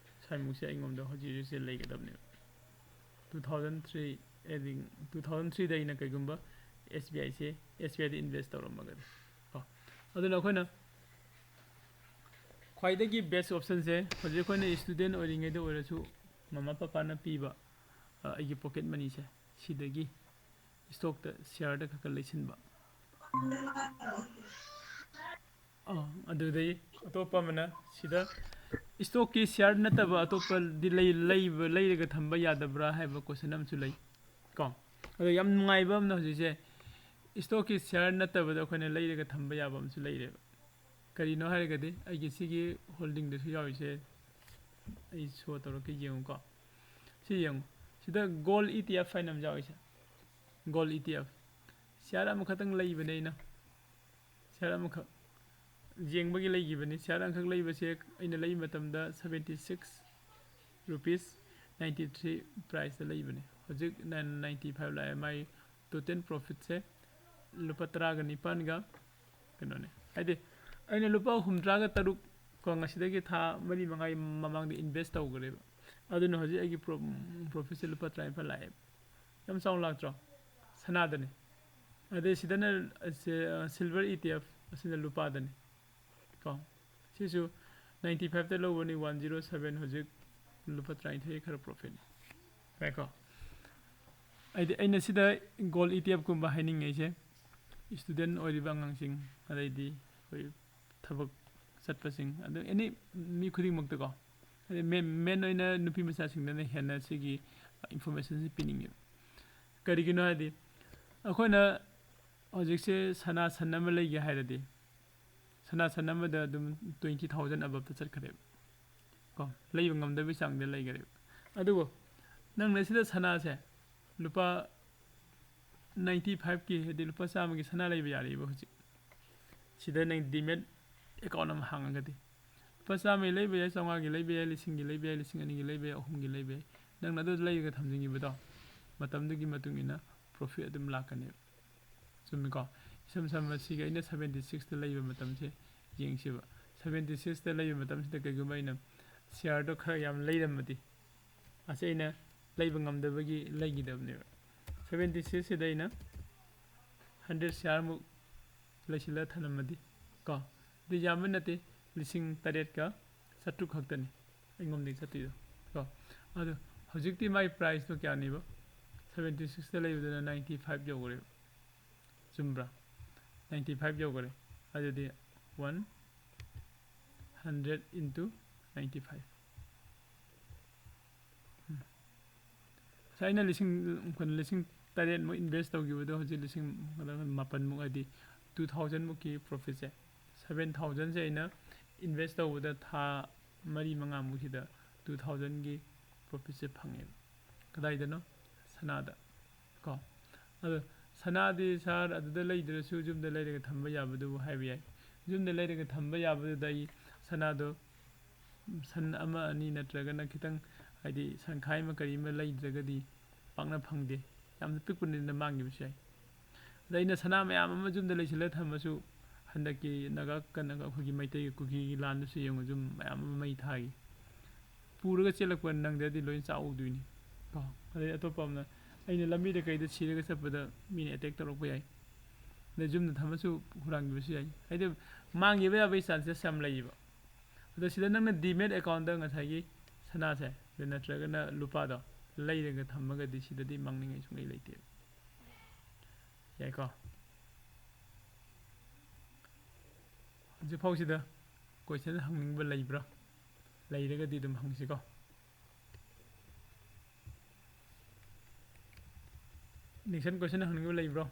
ꯁ꯭ꯋꯥꯏꯃꯨꯛꯁꯦ ꯑꯩꯉꯣꯟꯗ ꯍꯧꯖꯤꯛ ꯍꯧꯖꯤꯛꯁꯦ ꯂꯩꯒꯗꯕꯅꯦꯕ꯫ Two thousand three, ꯍꯥꯏꯗꯤ two thousand three ꯗ ꯑꯩꯅ ꯀꯩꯒꯨꯝꯕ S B I ꯁꯦ, S B I ꯗ ꯏꯟꯚꯦꯁ ꯇꯧꯔꯝꯃꯒꯗꯤ ꯀꯣ꯫ ꯑꯗꯨꯅ ꯑꯩꯈꯣꯏꯅ ꯈ꯭ꯋꯥꯏꯗꯒꯤ ꯕꯦꯁ ꯑꯣꯞꯁꯟꯁꯦ, ꯍꯧꯖꯤꯛ ꯑꯩꯈꯣꯏꯅ ꯏꯁꯇꯨꯗꯦꯟ ꯑꯣꯏꯔꯤꯉꯩꯗ ꯑꯣꯏꯔꯁꯨ, ꯃꯃꯥ ꯄꯄꯥꯅ ꯄꯤꯕ, ꯑ, ꯑꯩꯒꯤ ꯄꯣꯀꯦꯠ ꯃꯅꯤꯁꯦ, ꯁꯤꯗꯒꯤ ꯏꯁꯇꯣꯛꯇ, ꯁꯤꯌꯥꯔꯗ ꯈꯔ ꯈꯔ ꯂꯩꯁꯤꯟꯕ꯫ ꯑ, ꯑꯗꯨꯗꯩ ꯑꯇꯣꯞꯄ ꯑꯃꯅ ꯁꯤꯗ ꯏꯁꯇꯣꯛꯀꯤ ꯁꯤꯌꯥꯔ ꯅꯠꯇꯕ ꯑꯇꯣꯞꯄꯗꯤ ꯂꯩ-, ꯂꯩꯕ, ꯂꯩꯔꯒ ꯊꯝꯕ ꯌꯥꯗꯕ꯭ꯔꯥ ꯍꯥꯏꯕ ꯀꯣꯏꯁꯟ ꯑꯃꯁꯨ ꯂꯩ ꯀꯣ꯫ ꯑꯗꯣ ꯌꯥꯝ ꯅꯨꯡꯉꯥꯏꯕ ꯑꯃꯅ, ꯍꯧꯖꯤꯛꯁꯦ ꯏꯁꯇꯣꯛꯀꯤ ꯁꯤꯌꯥꯔ ꯅꯠꯇꯕꯗ ꯑꯩꯈꯣꯏꯅ ꯂꯩꯔꯒ ꯊꯝꯕ ꯌꯥꯕ ꯑꯃꯁꯨ ꯂꯩꯔꯦꯕ꯫ ꯀꯔꯤꯅꯣ ꯍꯥꯏꯔꯒꯗꯤ, ꯑꯩꯒꯤ ꯁꯤꯒꯤ ꯍꯣꯜꯗꯤꯡꯗꯁꯨ ꯌꯥꯎꯔꯤꯁꯦ, ꯑꯩ ꯁꯣ ꯇꯧꯔꯛꯀꯦ, ꯌꯦꯡꯉꯨꯀꯣ꯫ ꯁꯤ ꯌꯦꯡꯉꯨ, ꯁꯤꯗ ꯒꯣꯜ ꯏ ꯇꯤ ꯑꯦꯐ ꯍꯥꯏꯅ ꯑꯃ ꯌꯥꯎꯔꯤꯁꯦ, gold E T F. Share ꯑꯃꯈꯛꯇꯪ ꯂꯩꯕꯅꯦ ꯑꯩꯅ, ꯁꯤꯌꯥꯔ ꯑꯃꯈꯛ ꯌꯦꯡꯕꯒꯤ ꯂꯩꯈꯤꯕꯅꯤ꯫ ꯁꯤꯌꯥꯔ ꯑꯃꯈꯛ ꯂꯩꯕꯁꯦ ꯑꯩꯅ ꯂꯩꯕ ꯃꯇꯝꯗ seventy six rupees ninety three priceꯇ ꯂꯩꯕꯅꯦ꯫ ꯍꯧꯖꯤꯛ nine ninety five ꯂꯥꯛꯑꯦ꯫ ꯃꯥꯏ total profitꯁꯦ ꯂꯨꯄꯥ ꯇꯔꯥꯒ ꯅꯤꯄꯥꯟꯒ ꯀꯩꯅꯣꯅꯦ, ꯍꯥꯏꯗꯤ ꯑꯩꯅ ꯂꯨꯄꯥ ꯍꯨꯝꯗ꯭ꯔꯥꯒ ꯇꯔꯨꯛ ꯀꯣ, ꯉꯁꯤꯗꯒꯤ ꯊꯥ ꯃꯔꯤ ꯃꯉꯥꯒꯤ ꯃꯃꯥꯡꯗ ꯏꯟꯚꯦꯁ ꯇꯧꯈ꯭ꯔꯦꯕ꯫ ꯑꯗꯨꯅ ꯍꯧꯖꯤꯛ ꯑꯩꯒꯤ ꯄ꯭ꯔꯣ-, ꯄ꯭ꯔꯣꯐꯤꯠꯁꯦ ꯂꯨꯄꯥ ꯇꯔꯥꯅꯤꯄꯥꯟ ꯂꯥꯛꯑꯦꯕ꯫ ꯌꯥꯝ ꯆꯥꯎꯅ ꯂꯥꯛꯇ꯭ꯔꯣ? ꯁꯅꯥꯗꯅꯤ꯫ ꯑꯗꯩ ꯁꯤꯗꯅ, ꯑ, ꯁꯤ, ꯑ, silver E T F, ꯑꯁꯤꯅ ꯂꯨꯄꯥꯗꯅꯤ ꯀꯣ꯫ ꯁꯤꯁꯨ ninety fiveꯇ ꯂꯧꯕꯅꯤ, one zero seven, ꯍꯧꯖꯤꯛ ꯂꯨꯄꯥ ꯇꯔꯥꯅꯤꯊꯣꯏ ꯈꯔ ꯄ꯭ꯔꯣꯐꯤꯠꯅꯤ꯫ ꯌꯥꯏꯀꯣ? ꯍꯥꯏꯗꯤ ꯑꯩꯅ ꯁꯤꯗ ꯒꯣꯜ ꯏ ꯇꯤ ꯑꯦꯐꯀꯨꯝꯕ ꯍꯥꯏꯅꯤꯡꯉꯤꯁꯦ, ꯏꯁꯇꯨꯗꯦꯟ ꯑꯣꯏꯔꯤꯕ ꯑꯉꯥꯡꯁꯤꯡ, ꯑꯗꯩꯗꯤ ꯑꯩꯈꯣꯏ ꯊꯕꯛ ꯆꯠꯄꯁꯤꯡ, ꯑꯗꯨ ꯑꯦꯅꯤ ꯃꯤ ꯈꯨꯗꯤꯡꯃꯛꯇꯀꯣ, ꯍꯥꯏꯗꯤ ꯃꯦꯟ, ꯃꯦꯟ ꯑꯣꯏꯅ ꯅꯨꯄꯤ ꯃꯆꯥꯁꯤꯡꯗꯅ ꯍꯦꯟꯅ ꯁꯤꯒꯤ ꯏꯟꯐꯣꯔꯃꯦꯁꯟꯁꯤ ꯄꯤꯅꯤꯡꯉꯦꯕ꯫ ꯀꯔꯤꯒꯤꯅꯣ ꯍꯥꯏꯗꯤ, ꯑꯩꯈꯣꯏꯅ ꯍꯧꯖꯤꯛꯁꯦ ꯁꯅꯥ ꯁꯟ ꯑꯃ ꯂꯩꯒꯦ ꯍꯥꯏꯔꯗꯤ, ꯁꯅꯥ ꯁꯟ ꯑꯃꯗ ꯑꯗꯨꯝ twenty thousand above ꯇ ꯆꯠꯈ꯭ꯔꯦꯕ ꯀꯣ, ꯂꯩꯕ ꯉꯝꯗꯕꯒꯤ ꯆꯥꯡꯗ ꯂꯩꯈ꯭ꯔꯦꯕ꯫ ꯑꯗꯨꯕꯨ ꯅꯪꯅ ꯁꯤꯗ ꯁꯅꯥꯁꯦ ꯂꯨꯄꯥ ninety five ꯀꯤ, ꯍꯥꯏꯗꯤ ꯂꯨꯄꯥ ꯆꯥꯝꯃꯒꯤ ꯁꯅꯥ ꯂꯩꯕ ꯌꯥꯔꯤꯕ ꯍꯧꯖꯤꯛ꯫ ꯁꯤꯗ ꯅꯪ demat account ꯑꯃ ꯍꯥꯡꯉꯒꯗꯤ, ꯂꯨꯄꯥ ꯆꯥꯝꯃꯒꯤ ꯂꯩꯕ ꯌꯥꯏ, ꯆꯥꯝꯃꯉꯥꯒꯤ ꯂꯩꯕ ꯌꯥꯏ, ꯂꯤꯁꯤꯡꯒꯤ ꯂꯩꯕ ꯌꯥꯏ, ꯂꯤꯁꯤꯡ ꯑꯅꯤꯒꯤ ꯂꯩꯕ ꯌꯥꯏ, ꯑꯍꯨꯝꯒꯤ ꯂꯩꯕ ꯌꯥꯏ꯫ ꯅꯪꯅ ꯑꯗꯨ ꯂꯩꯔꯒ ꯊꯝꯖꯤꯟꯈꯤꯕꯗꯣ, ꯃꯇꯝꯗꯨꯒꯤ ꯃꯇꯨꯡ ꯏꯟꯅ profit ꯑꯗꯨꯝ ꯂꯥꯛꯀꯅꯦꯕ꯫ ꯆꯨꯝꯃꯤꯀꯣ? ꯏꯁꯝ ꯁꯝꯅ ꯁꯤꯒꯤ ꯑꯩꯅ seventy six ꯇ ꯂꯩꯕ ꯃꯇꯝꯁꯦ ꯌꯦꯡꯁꯦꯕ꯫ Seventy six ꯇ ꯂꯩꯕ ꯃꯇꯝꯁꯤꯗ ꯀꯩꯒꯨꯝꯕ ꯑꯩꯅ share ꯗꯣ ꯈꯔ ꯌꯥꯝ ꯂꯩꯔꯝꯃꯗꯤ, ꯑꯁꯤ ꯑꯩꯅ ꯂꯩꯕ ꯉꯝꯗꯕꯒꯤ ꯂꯩꯈꯤꯗꯕꯅꯦꯕ꯫ Seventy six ꯁꯤꯗ ꯑꯩꯅ hundred share ꯃꯨꯛ ꯂꯩꯁꯤꯜꯂ ꯊꯅꯝꯃꯗꯤ ꯀꯣ, ꯑꯗꯨ ꯌꯥꯝꯕ ꯅꯠꯇꯦ, ꯂꯤꯁꯤꯡ ꯇꯔꯦꯠꯀ ꯆꯥꯇ꯭ꯔꯨꯛ ꯈꯛꯇꯅꯤ ꯑꯩꯉꯣꯟꯗꯒꯤ ꯆꯠꯇꯣꯏꯗꯣ ꯀꯣ꯫ ꯑꯗꯣ ꯍꯧꯖꯤꯛꯇꯤ ꯃꯥꯏ price ꯇꯣ ꯀꯌꯥꯅꯦꯕ? Seventy six ꯇ ꯂꯩꯕꯗꯨꯅ ninety five ꯌꯧꯈ꯭ꯔꯦꯕ꯫ ꯆꯨꯝꯕ꯭ꯔꯥ? Ninety five ꯌꯧꯈꯔꯦ꯫ ꯑꯗꯨꯗꯤ one hundred into ninety five꯫ ꯎꯝ꯫ ꯉꯁꯥꯏ ꯑꯩꯅ ꯂꯤꯁꯤꯡ, ꯀꯩꯅꯣ, ꯂꯤꯁꯤꯡ ꯇꯔꯦꯠꯃꯨꯛ invest ꯇꯧꯈꯤꯕꯗꯣ, ꯍꯧꯖꯤꯛ ꯂꯤꯁꯤꯡ ꯃꯥꯄꯟꯃꯨꯛ, ꯍꯥꯏꯗꯤ two thousand ꯃꯨꯛꯀꯤ profit ꯁꯦ, seven thousand ꯁꯦ ꯑꯩꯅ invest ꯇꯧꯕꯗ ꯊꯥ ꯃꯔꯤ ꯃꯉꯥꯃꯨꯛꯁꯤꯗ two thousand ꯒꯤ profit ꯁꯦ ꯐꯪꯉꯦꯕ꯫ ꯀꯗꯥꯏꯗꯅꯣ? ꯁꯅꯥꯗ꯫ ꯀꯣ꯫ ꯑꯗꯣ ꯁꯅꯥꯗꯤ sir ꯑꯗꯨꯗ ꯂꯩꯗ꯭ꯔꯁꯨ ꯌꯨꯝꯗ ꯂꯩꯔꯒ ꯊꯝꯕ ꯌꯥꯕꯗꯨꯕꯨ ꯍꯥꯏꯕ ꯌꯥꯏ꯫ ꯌꯨꯝꯗ ꯂꯩꯔꯒ ꯊꯝꯕ ꯌꯥꯕꯗꯨꯗ ꯑꯩ ꯁꯅꯥꯗꯣ ꯁꯟ ꯑꯃ ꯑꯅꯤ ꯅꯠꯇ꯭ꯔꯒꯅ ꯈꯤꯇꯪ, ꯍꯥꯏꯗꯤ ꯁꯟꯈꯥꯏ ꯑꯃ ꯀꯔꯤ ꯑꯃ ꯂꯩꯗ꯭ꯔꯒꯗꯤ ꯄꯥꯛꯅ ꯐꯪꯗꯦ꯫ ꯌꯥꯝꯅ ꯄꯤꯛꯄꯅꯤꯅ ꯃꯥꯡꯈꯤꯕꯁꯨ ꯌꯥꯏ꯫ ꯑꯗ ꯑꯩꯅ ꯁꯅꯥ ꯃꯌꯥꯝ ꯑꯃ ꯌꯨꯝꯗ ꯂꯩꯁꯤꯜꯂꯒ ꯊꯝꯃꯁꯨ, ꯍꯟꯗꯛꯀꯤ ꯅꯥꯒꯥ ꯀꯟ-, ꯑꯩꯈꯣꯏꯒꯤ ꯃꯩꯇꯩꯒꯤ ꯀꯨꯀꯤꯒꯤ ꯂꯥꯟꯗꯨꯁꯨ ꯌꯦꯡꯉꯨ, ꯌꯨꯝ ꯃꯌꯥꯝ ꯑꯃ ꯃꯩ ꯊꯥꯈꯤ꯫ ꯄꯨꯔꯒ ꯆꯦꯜꯂꯛꯄ ꯅꯪꯗ꯭ꯔꯗꯤ ꯂꯣꯏ ꯆꯥꯛꯍꯧꯗꯣꯏꯅꯤ ꯀꯣ꯫ ꯑꯗꯩ ꯑꯇꯣꯞꯄ ꯑꯃꯅ, ꯑꯩꯅ ꯂꯝꯕꯤꯗ ꯀꯩꯗ ꯁꯤꯔꯒ ꯆꯠꯄꯗ ꯃꯤꯅ attack ꯇꯧꯔꯛꯄ ꯌꯥꯏ꯫ ꯑꯗꯩ ꯌꯨꯝꯗ ꯊꯝꯃꯁꯨ ꯍꯨꯔꯥꯟꯈꯤꯕꯁꯨ ꯌꯥꯏ꯫ ꯍꯥꯏꯗꯤ ꯃꯥꯡꯈꯤꯕ ꯌꯥꯕꯒꯤ chances ꯌꯥꯝ ꯂꯩꯌꯦꯕ꯫ ꯑꯗꯣ ꯁꯤꯗ ꯅꯪꯅ demat account ꯗ ꯉꯁꯥꯏꯒꯤ ꯁꯅꯥꯁꯦ, ꯑꯗꯨ ꯅꯠꯇ꯭ꯔꯒꯅ ꯂꯨꯄꯥꯗꯣ ꯂꯩꯔꯒ ꯊꯝꯃꯒꯗꯤ ꯁꯤꯗꯗꯤ ꯃꯥꯡꯅꯤꯡꯉꯥꯏ ꯁꯨꯡꯂꯩ ꯂꯩꯇꯦꯕ꯫ ꯌꯥꯏꯀꯣ? ꯍꯧꯖꯤꯛꯐꯥꯎꯁꯤꯗ question ꯍꯪꯅꯤꯡꯕ ꯂꯩꯕ꯭ꯔꯥ? ꯂꯩꯔꯒꯗꯤ ꯑꯗꯨꯝ ꯍꯪꯁꯤꯀꯣ꯫ Next question ꯍꯪꯅꯤꯡꯕ ꯂꯩꯕ꯭ꯔꯣ?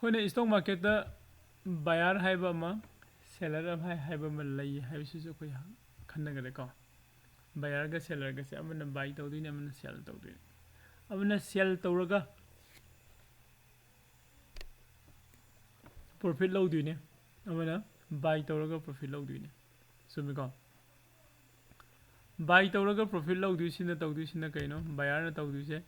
ꯑꯩꯈꯣꯏꯅ stock marketꯇ buyer ꯍꯥꯏꯕ ꯑꯃ, seller ꯍꯥꯏ-, ꯍꯥꯏꯕ ꯑꯃ ꯂꯩ ꯍꯥꯏꯕꯁꯤꯁꯨ ꯑꯩꯈꯣꯏ ꯈꯟꯅꯈ꯭ꯔꯦꯀꯣ꯫ Buyerꯒ sellerꯒꯁꯦ ꯑꯃꯅ buy ꯇꯧꯗꯣꯏꯅꯦ, ꯑꯃꯅ sell ꯇꯧꯗꯣꯏꯅꯦ꯫ ꯑꯃꯅ sell ꯇꯧꯔꯒ profit ꯂꯧꯗꯣꯏꯅꯦ, ꯑꯃꯅ buy ꯇꯧꯔꯒ profit ꯂꯧꯗꯣꯏꯅꯦ꯫ ꯆꯨꯝꯃꯤꯀꯣ? Buy ꯇꯧꯔꯒ profit ꯂꯧꯗꯣꯏꯁꯤꯅ, ꯇꯧꯗꯣꯏꯁꯤꯅ ꯀꯩꯅꯣ? Buyerꯅ ꯇꯧꯗꯣꯏꯁꯦ,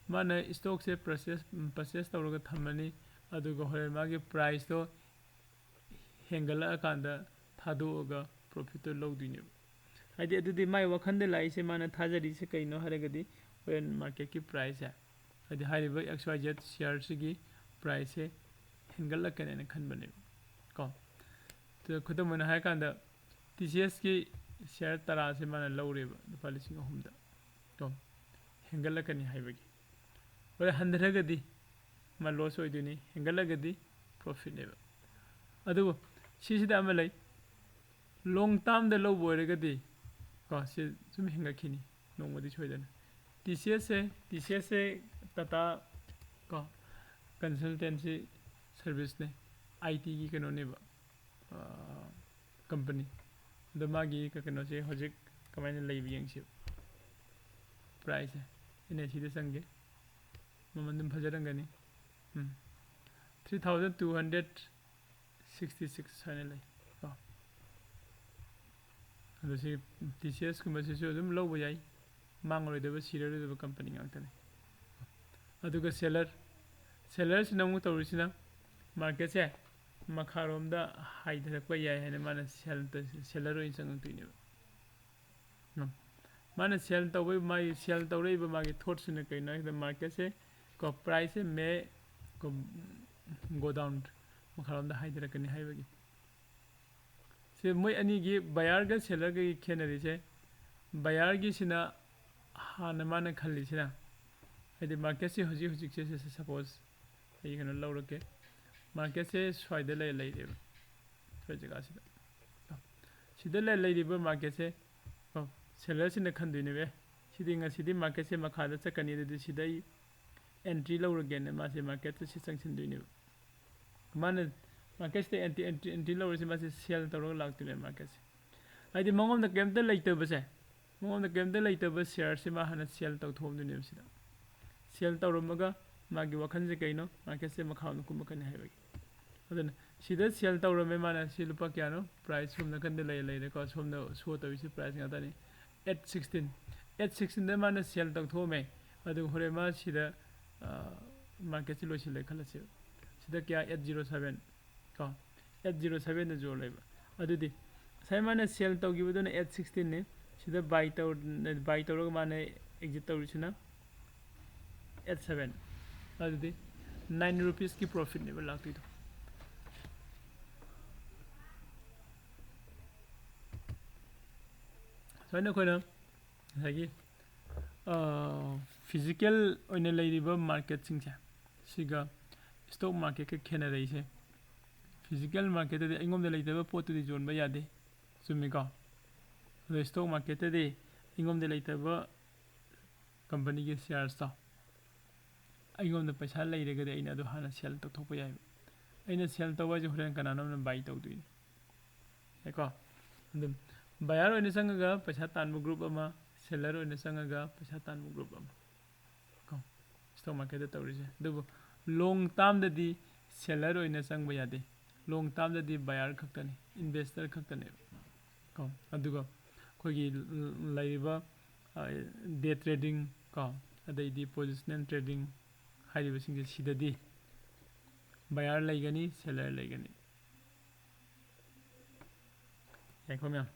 ꯃꯥꯅ stockꯁꯦ purchase, purchase ꯇꯧꯔꯒ ꯊꯝꯃꯅꯤ, ꯑꯗꯨꯒ ꯍꯣꯔꯦꯟ ꯃꯥꯒꯤ priceꯇꯣ ꯍꯦꯟꯒꯠꯂꯛꯑꯀꯥꯟꯗ ꯊꯥꯗꯣꯛꯑꯒ profitꯇꯣ ꯂꯧꯗꯣꯏꯅꯦꯕ꯫ ꯍꯥꯏꯗꯤ ꯑꯗꯨꯗꯤ ꯃꯥꯏ ꯋꯥꯈꯜꯗ ꯂꯥꯛꯏꯁꯦ, ꯃꯥꯅ ꯊꯥꯖꯔꯤꯁꯦ ꯀꯩꯅꯣ ꯍꯥꯏꯔꯒꯗꯤ, ꯍꯣꯔꯦꯟ marketꯀꯤ priceꯁꯦ, ꯍꯥꯏꯗꯤ ꯍꯥꯏꯔꯤꯕ XYZ shareꯁꯤꯒꯤ priceꯁꯦ ꯍꯦꯟꯒꯠꯂꯛꯀꯅꯦꯅ ꯈꯟꯕꯅꯦꯕ ꯀꯣ꯫ ꯑꯗꯨꯗ ꯈꯨꯗꯝ ꯑꯣꯏꯅ ꯍꯥꯏꯔꯀꯥꯟꯗ, TCSꯀꯤ share ꯇꯔꯥꯁꯦ ꯃꯥꯅ ꯂꯧꯔꯦꯕ ꯂꯨꯄꯥ ꯂꯤꯁꯤꯡ ꯑꯍꯨꯝꯗ ꯀꯣ, ꯍꯦꯟꯒꯠꯂꯛꯀꯅꯤ ꯍꯥꯏꯕꯒꯤ꯫ ꯍꯣꯔꯦꯟ ꯍꯟꯊꯔꯒꯗꯤ ꯃꯥ loss ꯑꯣꯏꯗꯣꯏꯅꯤ, ꯍꯦꯟꯒꯠꯂꯒꯗꯤ profitꯅꯦꯕ꯫ ꯑꯗꯨꯕꯨ ꯁꯤꯁꯤꯗ ꯑꯃ ꯂꯩ, long termꯗ ꯂꯧꯕ ꯑꯣꯏꯔꯒꯗꯤ ꯀꯣ, ꯁꯤ ꯁꯨꯝ ꯍꯦꯟꯒꯠꯈꯤꯅꯤ ꯅꯣꯡꯃꯗꯤ ꯁꯣꯏꯗꯅ꯫ TCSꯁꯦ, TCSꯁꯦ Tata ꯀꯣ, consultancy serviceꯅꯦ, ITꯒꯤ ꯀꯩꯅꯣꯅꯦꯕ, company꯫ ꯑꯗꯣ ꯃꯥꯒꯤ ꯀ-, ꯀꯩꯅꯣꯁꯦ ꯍꯧꯖꯤꯛ ꯀꯃꯥꯏꯅ ꯂꯩꯕ ꯌꯦꯡꯁꯤ꯫ Priceꯁꯦ ꯑꯩꯅ ꯁꯤꯗ ꯆꯪꯒꯦ, ꯃꯃꯜ ꯑꯗꯨꯝ ꯐꯖꯔꯝꯒꯅꯤ꯫ ꯎꯝ, three thousand two hundred sixty six ꯍꯥꯏꯅ ꯂꯩ ꯀꯣ꯫ ꯑꯗꯣ ꯁꯤ TCSꯀꯨꯝꯕꯁꯤꯁꯨ ꯑꯗꯨꯝ ꯂꯧꯕ ꯌꯥꯏ, ꯃꯥꯡꯉꯔꯣꯏꯗꯕ, ꯁꯤꯔꯔꯣꯏꯗꯕ company ꯉꯥꯛꯇꯅꯤ꯫ ꯑꯗꯨꯒ seller, sellerꯁꯤꯅ ꯑꯃꯨꯛ ꯇꯧꯔꯤꯁꯤꯅ marketꯁꯦ ꯃꯈꯥꯔꯣꯝꯗ ꯍꯥꯏꯊꯔꯛꯄ ꯌꯥꯏ ꯍꯥꯏꯅ ꯃꯥꯅ sell, seller ꯑꯣꯏꯅ ꯆꯪꯉꯛꯇꯣꯏꯅꯦꯕ꯫ ꯎꯝ꯫ ꯃꯥꯅ sell ꯇꯧꯕꯩ, ꯃꯥꯒꯤ sell ꯇꯧꯔꯛꯏꯕ ꯃꯥꯒꯤ thoughtꯁꯤꯅ ꯀꯩꯅꯣ ꯍꯥꯏꯕꯗ, marketꯁꯦ ꯀꯣ, priceꯁꯦ may ꯀꯣ, go down, ꯃꯈꯥꯔꯣꯝꯗ ꯍꯥꯏꯊꯔꯛꯀꯅꯤ ꯍꯥꯏꯕꯒꯤ꯫ ꯁꯤ ꯃꯣꯏ ꯑꯅꯤꯒꯤ, buyerꯒ sellerꯒꯒꯤ ꯈꯦꯠꯅꯔꯤꯁꯦ, buyerꯒꯤꯁꯤꯅ ꯍꯥꯟꯅ ꯃꯥꯅ ꯈꯜꯂꯤꯁꯤꯅ, ꯍꯥꯏꯗꯤ marketꯁꯦ ꯍꯧꯖꯤꯛ ꯍꯧꯖꯤꯛꯁꯦ, ꯁꯦ, ꯁꯦ, suppose ꯑꯩ ꯀꯩꯅꯣ ꯂꯧꯔꯒꯦ, marketꯁꯦ ꯁ꯭ꯋꯥꯏꯗ ꯂꯩ-, ꯂꯩꯔꯦꯕ, ꯁ꯭ꯋꯥꯏ ꯖꯒꯥꯁꯤꯗ꯫ ꯁꯤꯗ ꯂꯩ-, ꯂꯩꯔꯤꯕ marketꯁꯦ, ꯀꯣ, sellerꯁꯤꯅ ꯈꯟꯗꯣꯏꯅꯦꯕ, "ꯑꯦ, ꯁꯤꯗꯤ ꯉꯁꯤꯗꯤ marketꯁꯦ ꯃꯈꯥꯗ ꯆꯠꯀꯅꯤ, ꯑꯗꯨꯗꯤ ꯁꯤꯗ ꯑꯩ entry ꯂꯧꯔꯒꯦꯅ" ꯃꯥꯁꯦ marketꯇ ꯁꯤ ꯆꯪꯁꯤꯟꯗꯣꯏꯅꯦꯕ꯫ ꯃꯥꯅ ꯃꯥꯔꯀꯦꯠꯁꯤꯗ ꯑꯦꯟꯇ꯭ꯔꯤ ꯑꯦꯟꯇ꯭ꯔꯤ ꯑꯦꯟꯇ꯭ꯔꯤ ꯂꯧꯔꯁꯦ, ꯃꯥꯁꯦ ꯁꯦꯜ ꯇꯧꯔꯒ ꯂꯥꯛꯇꯣꯏꯅꯦꯕ ꯃꯥꯔꯀꯦꯠꯁꯦ꯫ ꯍꯥꯏꯗꯤ ꯃꯉꯣꯟꯗ ꯀꯩꯝꯇ ꯂꯩꯇꯕꯁꯦ, ꯃꯉꯣꯟꯗ ꯀꯩꯝꯇ ꯂꯩꯇꯕ ꯁꯤꯌꯥꯔꯁꯦ ꯃꯥ ꯍꯥꯟꯅ ꯁꯦꯜ ꯇꯧꯊꯣꯛꯑꯝꯗꯣꯏꯅꯦꯕ ꯁꯤꯗ꯫ ꯁꯦꯜ ꯇꯧꯔꯝꯃꯒ ꯃꯥꯒꯤ ꯋꯥꯈꯜꯁꯦ ꯀꯩꯅꯣ, ꯃꯥꯔꯀꯦꯠꯁꯦ ꯃꯈꯥ ꯑꯣꯟꯅ ꯀꯨꯝꯃꯛꯀꯅꯤ ꯍꯥꯏꯕꯒꯤ꯫ ꯑꯗꯨꯅ ꯁꯤꯗ ꯁꯦꯜ ꯇꯧꯔꯝꯃꯦ ꯃꯥꯅ꯫ ꯁꯤ ꯂꯨꯄꯥ ꯀꯌꯥꯅꯣ? ꯄ꯭ꯔꯥꯏꯁ ꯁꯣꯝ ꯅꯥꯀꯟꯗ ꯂꯩ, ꯂꯩꯔꯦꯀꯣ꯫ ꯁꯣꯝꯗ ꯁꯣ ꯇꯧꯔꯤꯁꯦ ꯄ꯭ꯔꯥꯏꯁ ꯉꯥꯛꯇꯅꯤ꯫ ꯑꯦꯠ ꯁꯤꯛꯁꯇꯤꯟ, ꯑꯦꯠ ꯁꯤꯛꯁꯇꯤꯟꯗ ꯃꯥꯅ ꯁꯦꯜ ꯇꯧꯊꯣꯛꯑꯝꯃꯦ꯫ ꯑꯗꯨꯒ ꯍꯣꯔꯦꯟ ꯃꯥ ꯁꯤꯗ ꯃꯥꯔꯀꯦꯠꯁꯦ ꯂꯣꯏꯁꯤꯜꯂꯦ ꯈꯜꯂꯁꯦꯕ꯫ ꯁꯤꯗ ꯀꯌꯥ? ꯑꯦꯠ ꯖꯤꯔꯣ ꯁꯕꯦꯟ ꯀꯣ, ꯑꯦꯠ ꯖꯤꯔꯣ ꯁꯕꯦꯟꯗ ꯌꯣꯜꯂꯦꯕ꯫ ꯑꯗꯨꯗꯤ ꯉꯁꯥꯏ ꯃꯥꯅ ꯁꯦꯜ ꯇꯧꯈꯤꯕꯗꯨꯅ ꯑꯦꯠ ꯁꯤꯛꯁꯇꯤꯟꯅꯤ꯫ ꯁꯤꯗ ꯕꯥꯏ ꯇꯧ ꯕꯥꯏ ꯇꯧꯔꯒ ꯃꯥꯅ ꯑꯦꯛꯖꯤꯠ ꯇꯧꯔꯤꯁꯤꯅ ꯑꯦꯠ ꯁꯕꯦꯟ꯫ ꯑꯗꯨꯗꯤ ꯅꯥꯏꯟ ꯔꯨꯄꯤꯁꯀꯤ ꯄ꯭ꯔꯣꯐꯤꯠꯅꯦꯕ ꯂꯥꯛꯇꯣꯏꯗꯣ꯫ ꯁꯨꯃꯥꯏꯅ ꯑꯩꯈꯣꯏꯅ ꯉꯁꯥꯏꯒꯤ ꯐꯤꯖꯤꯀꯦꯜ ꯑꯣꯏꯅ ꯂꯩꯔꯤꯕ ꯃꯥꯔꯀꯦꯠꯁꯤꯡꯁꯦ, ꯁꯤꯒ ꯏꯁꯇꯣꯛ ꯃꯥꯔꯀꯦꯠꯀ ꯈꯦꯠꯅꯔꯛꯏꯁꯦ꯫ ꯐꯤꯖꯤꯀꯦꯜ ꯃꯥꯔꯀꯦꯠꯇꯗꯤ ꯑꯩꯉꯣꯟꯗ ꯂꯩꯇꯕ ꯄꯣꯠꯇꯨꯗꯤ ꯌꯣꯟꯕ ꯌꯥꯗꯦ, ꯆꯨꯝꯃꯤꯀꯣ? ꯑꯗꯣ ꯏꯁꯇꯣꯛ ꯃꯥꯔꯀꯦꯠꯇꯗꯤ ꯑꯩꯉꯣꯟꯗ ꯂꯩꯇꯕ ꯀꯝꯄꯅꯤꯒꯤ ꯁꯤꯌꯥꯔꯁꯇꯣ ꯑꯩꯉꯣꯟꯗ ꯄꯩꯁꯥ ꯂꯩꯔꯒꯗꯤ ꯑꯩꯅ ꯑꯗꯨ ꯍꯥꯟꯅ ꯁꯦꯜ ꯇꯧꯊꯣꯛꯄ ꯌꯥꯏꯕ꯫ ꯑꯩꯅ ꯁꯦꯜ ꯇꯧꯕ ꯍꯥꯏꯁꯦ ꯍꯣꯔꯦꯟ ꯀꯅꯥꯅꯣꯝꯅ ꯕꯥꯏ ꯇꯧꯗꯣꯏꯅꯤ꯫ ꯌꯥꯏꯀꯣ? ꯑꯗꯨꯝ ꯕꯌꯥꯔ ꯑꯣꯏꯅ ꯆꯪꯉꯒ ꯄꯩꯁꯥ ꯇꯥꯟꯕ ꯒ꯭ꯔꯨꯞ ꯑꯃ, ꯁꯦꯂꯔ ꯑꯣꯏꯅ ꯆꯪꯉꯒ ꯄꯩꯁꯥ ꯇꯥꯟꯕ ꯒ꯭ꯔꯨꯞ ꯑꯃ ꯀꯣ, ꯏꯁꯇꯣꯛ ꯃꯥꯔꯀꯦꯠꯇ ꯇꯧꯔꯤꯁꯦ꯫ ꯑꯗꯨꯕꯨ ꯂꯣꯡ ꯇꯥꯝꯗꯗꯤ ꯁꯦꯂꯔ ꯑꯣꯏꯅ ꯆꯪꯕ ꯌꯥꯗꯦ꯫ ꯂꯣꯡ ꯇꯥꯝꯗꯗꯤ ꯕꯌꯥꯔ ꯈꯛꯇꯅꯤ, ꯏꯟꯚꯦꯁꯇꯔ ꯈꯛꯇꯅꯦꯕ ꯀꯣ꯫ ꯑꯗꯨꯒ ꯑꯩꯈꯣꯏꯒꯤ ꯂꯩꯔꯤꯕ ꯗꯦ ꯇ꯭ꯔꯦꯗꯤꯡ ꯀꯣ, ꯑꯗꯩꯗꯤ ꯄꯣꯖꯤꯁꯅꯦꯜ ꯇ꯭ꯔꯦꯗꯤꯡ ꯍꯥꯏꯔꯤꯕꯁꯤꯡꯁꯦ, ꯁꯤꯗꯗꯤ ꯕꯌꯥꯔ ꯂꯩꯒꯅꯤ, ꯁꯦꯂꯔ ꯂꯩꯒꯅꯤ꯫ ꯌꯥꯏꯀꯣ ꯃꯌꯥꯝ?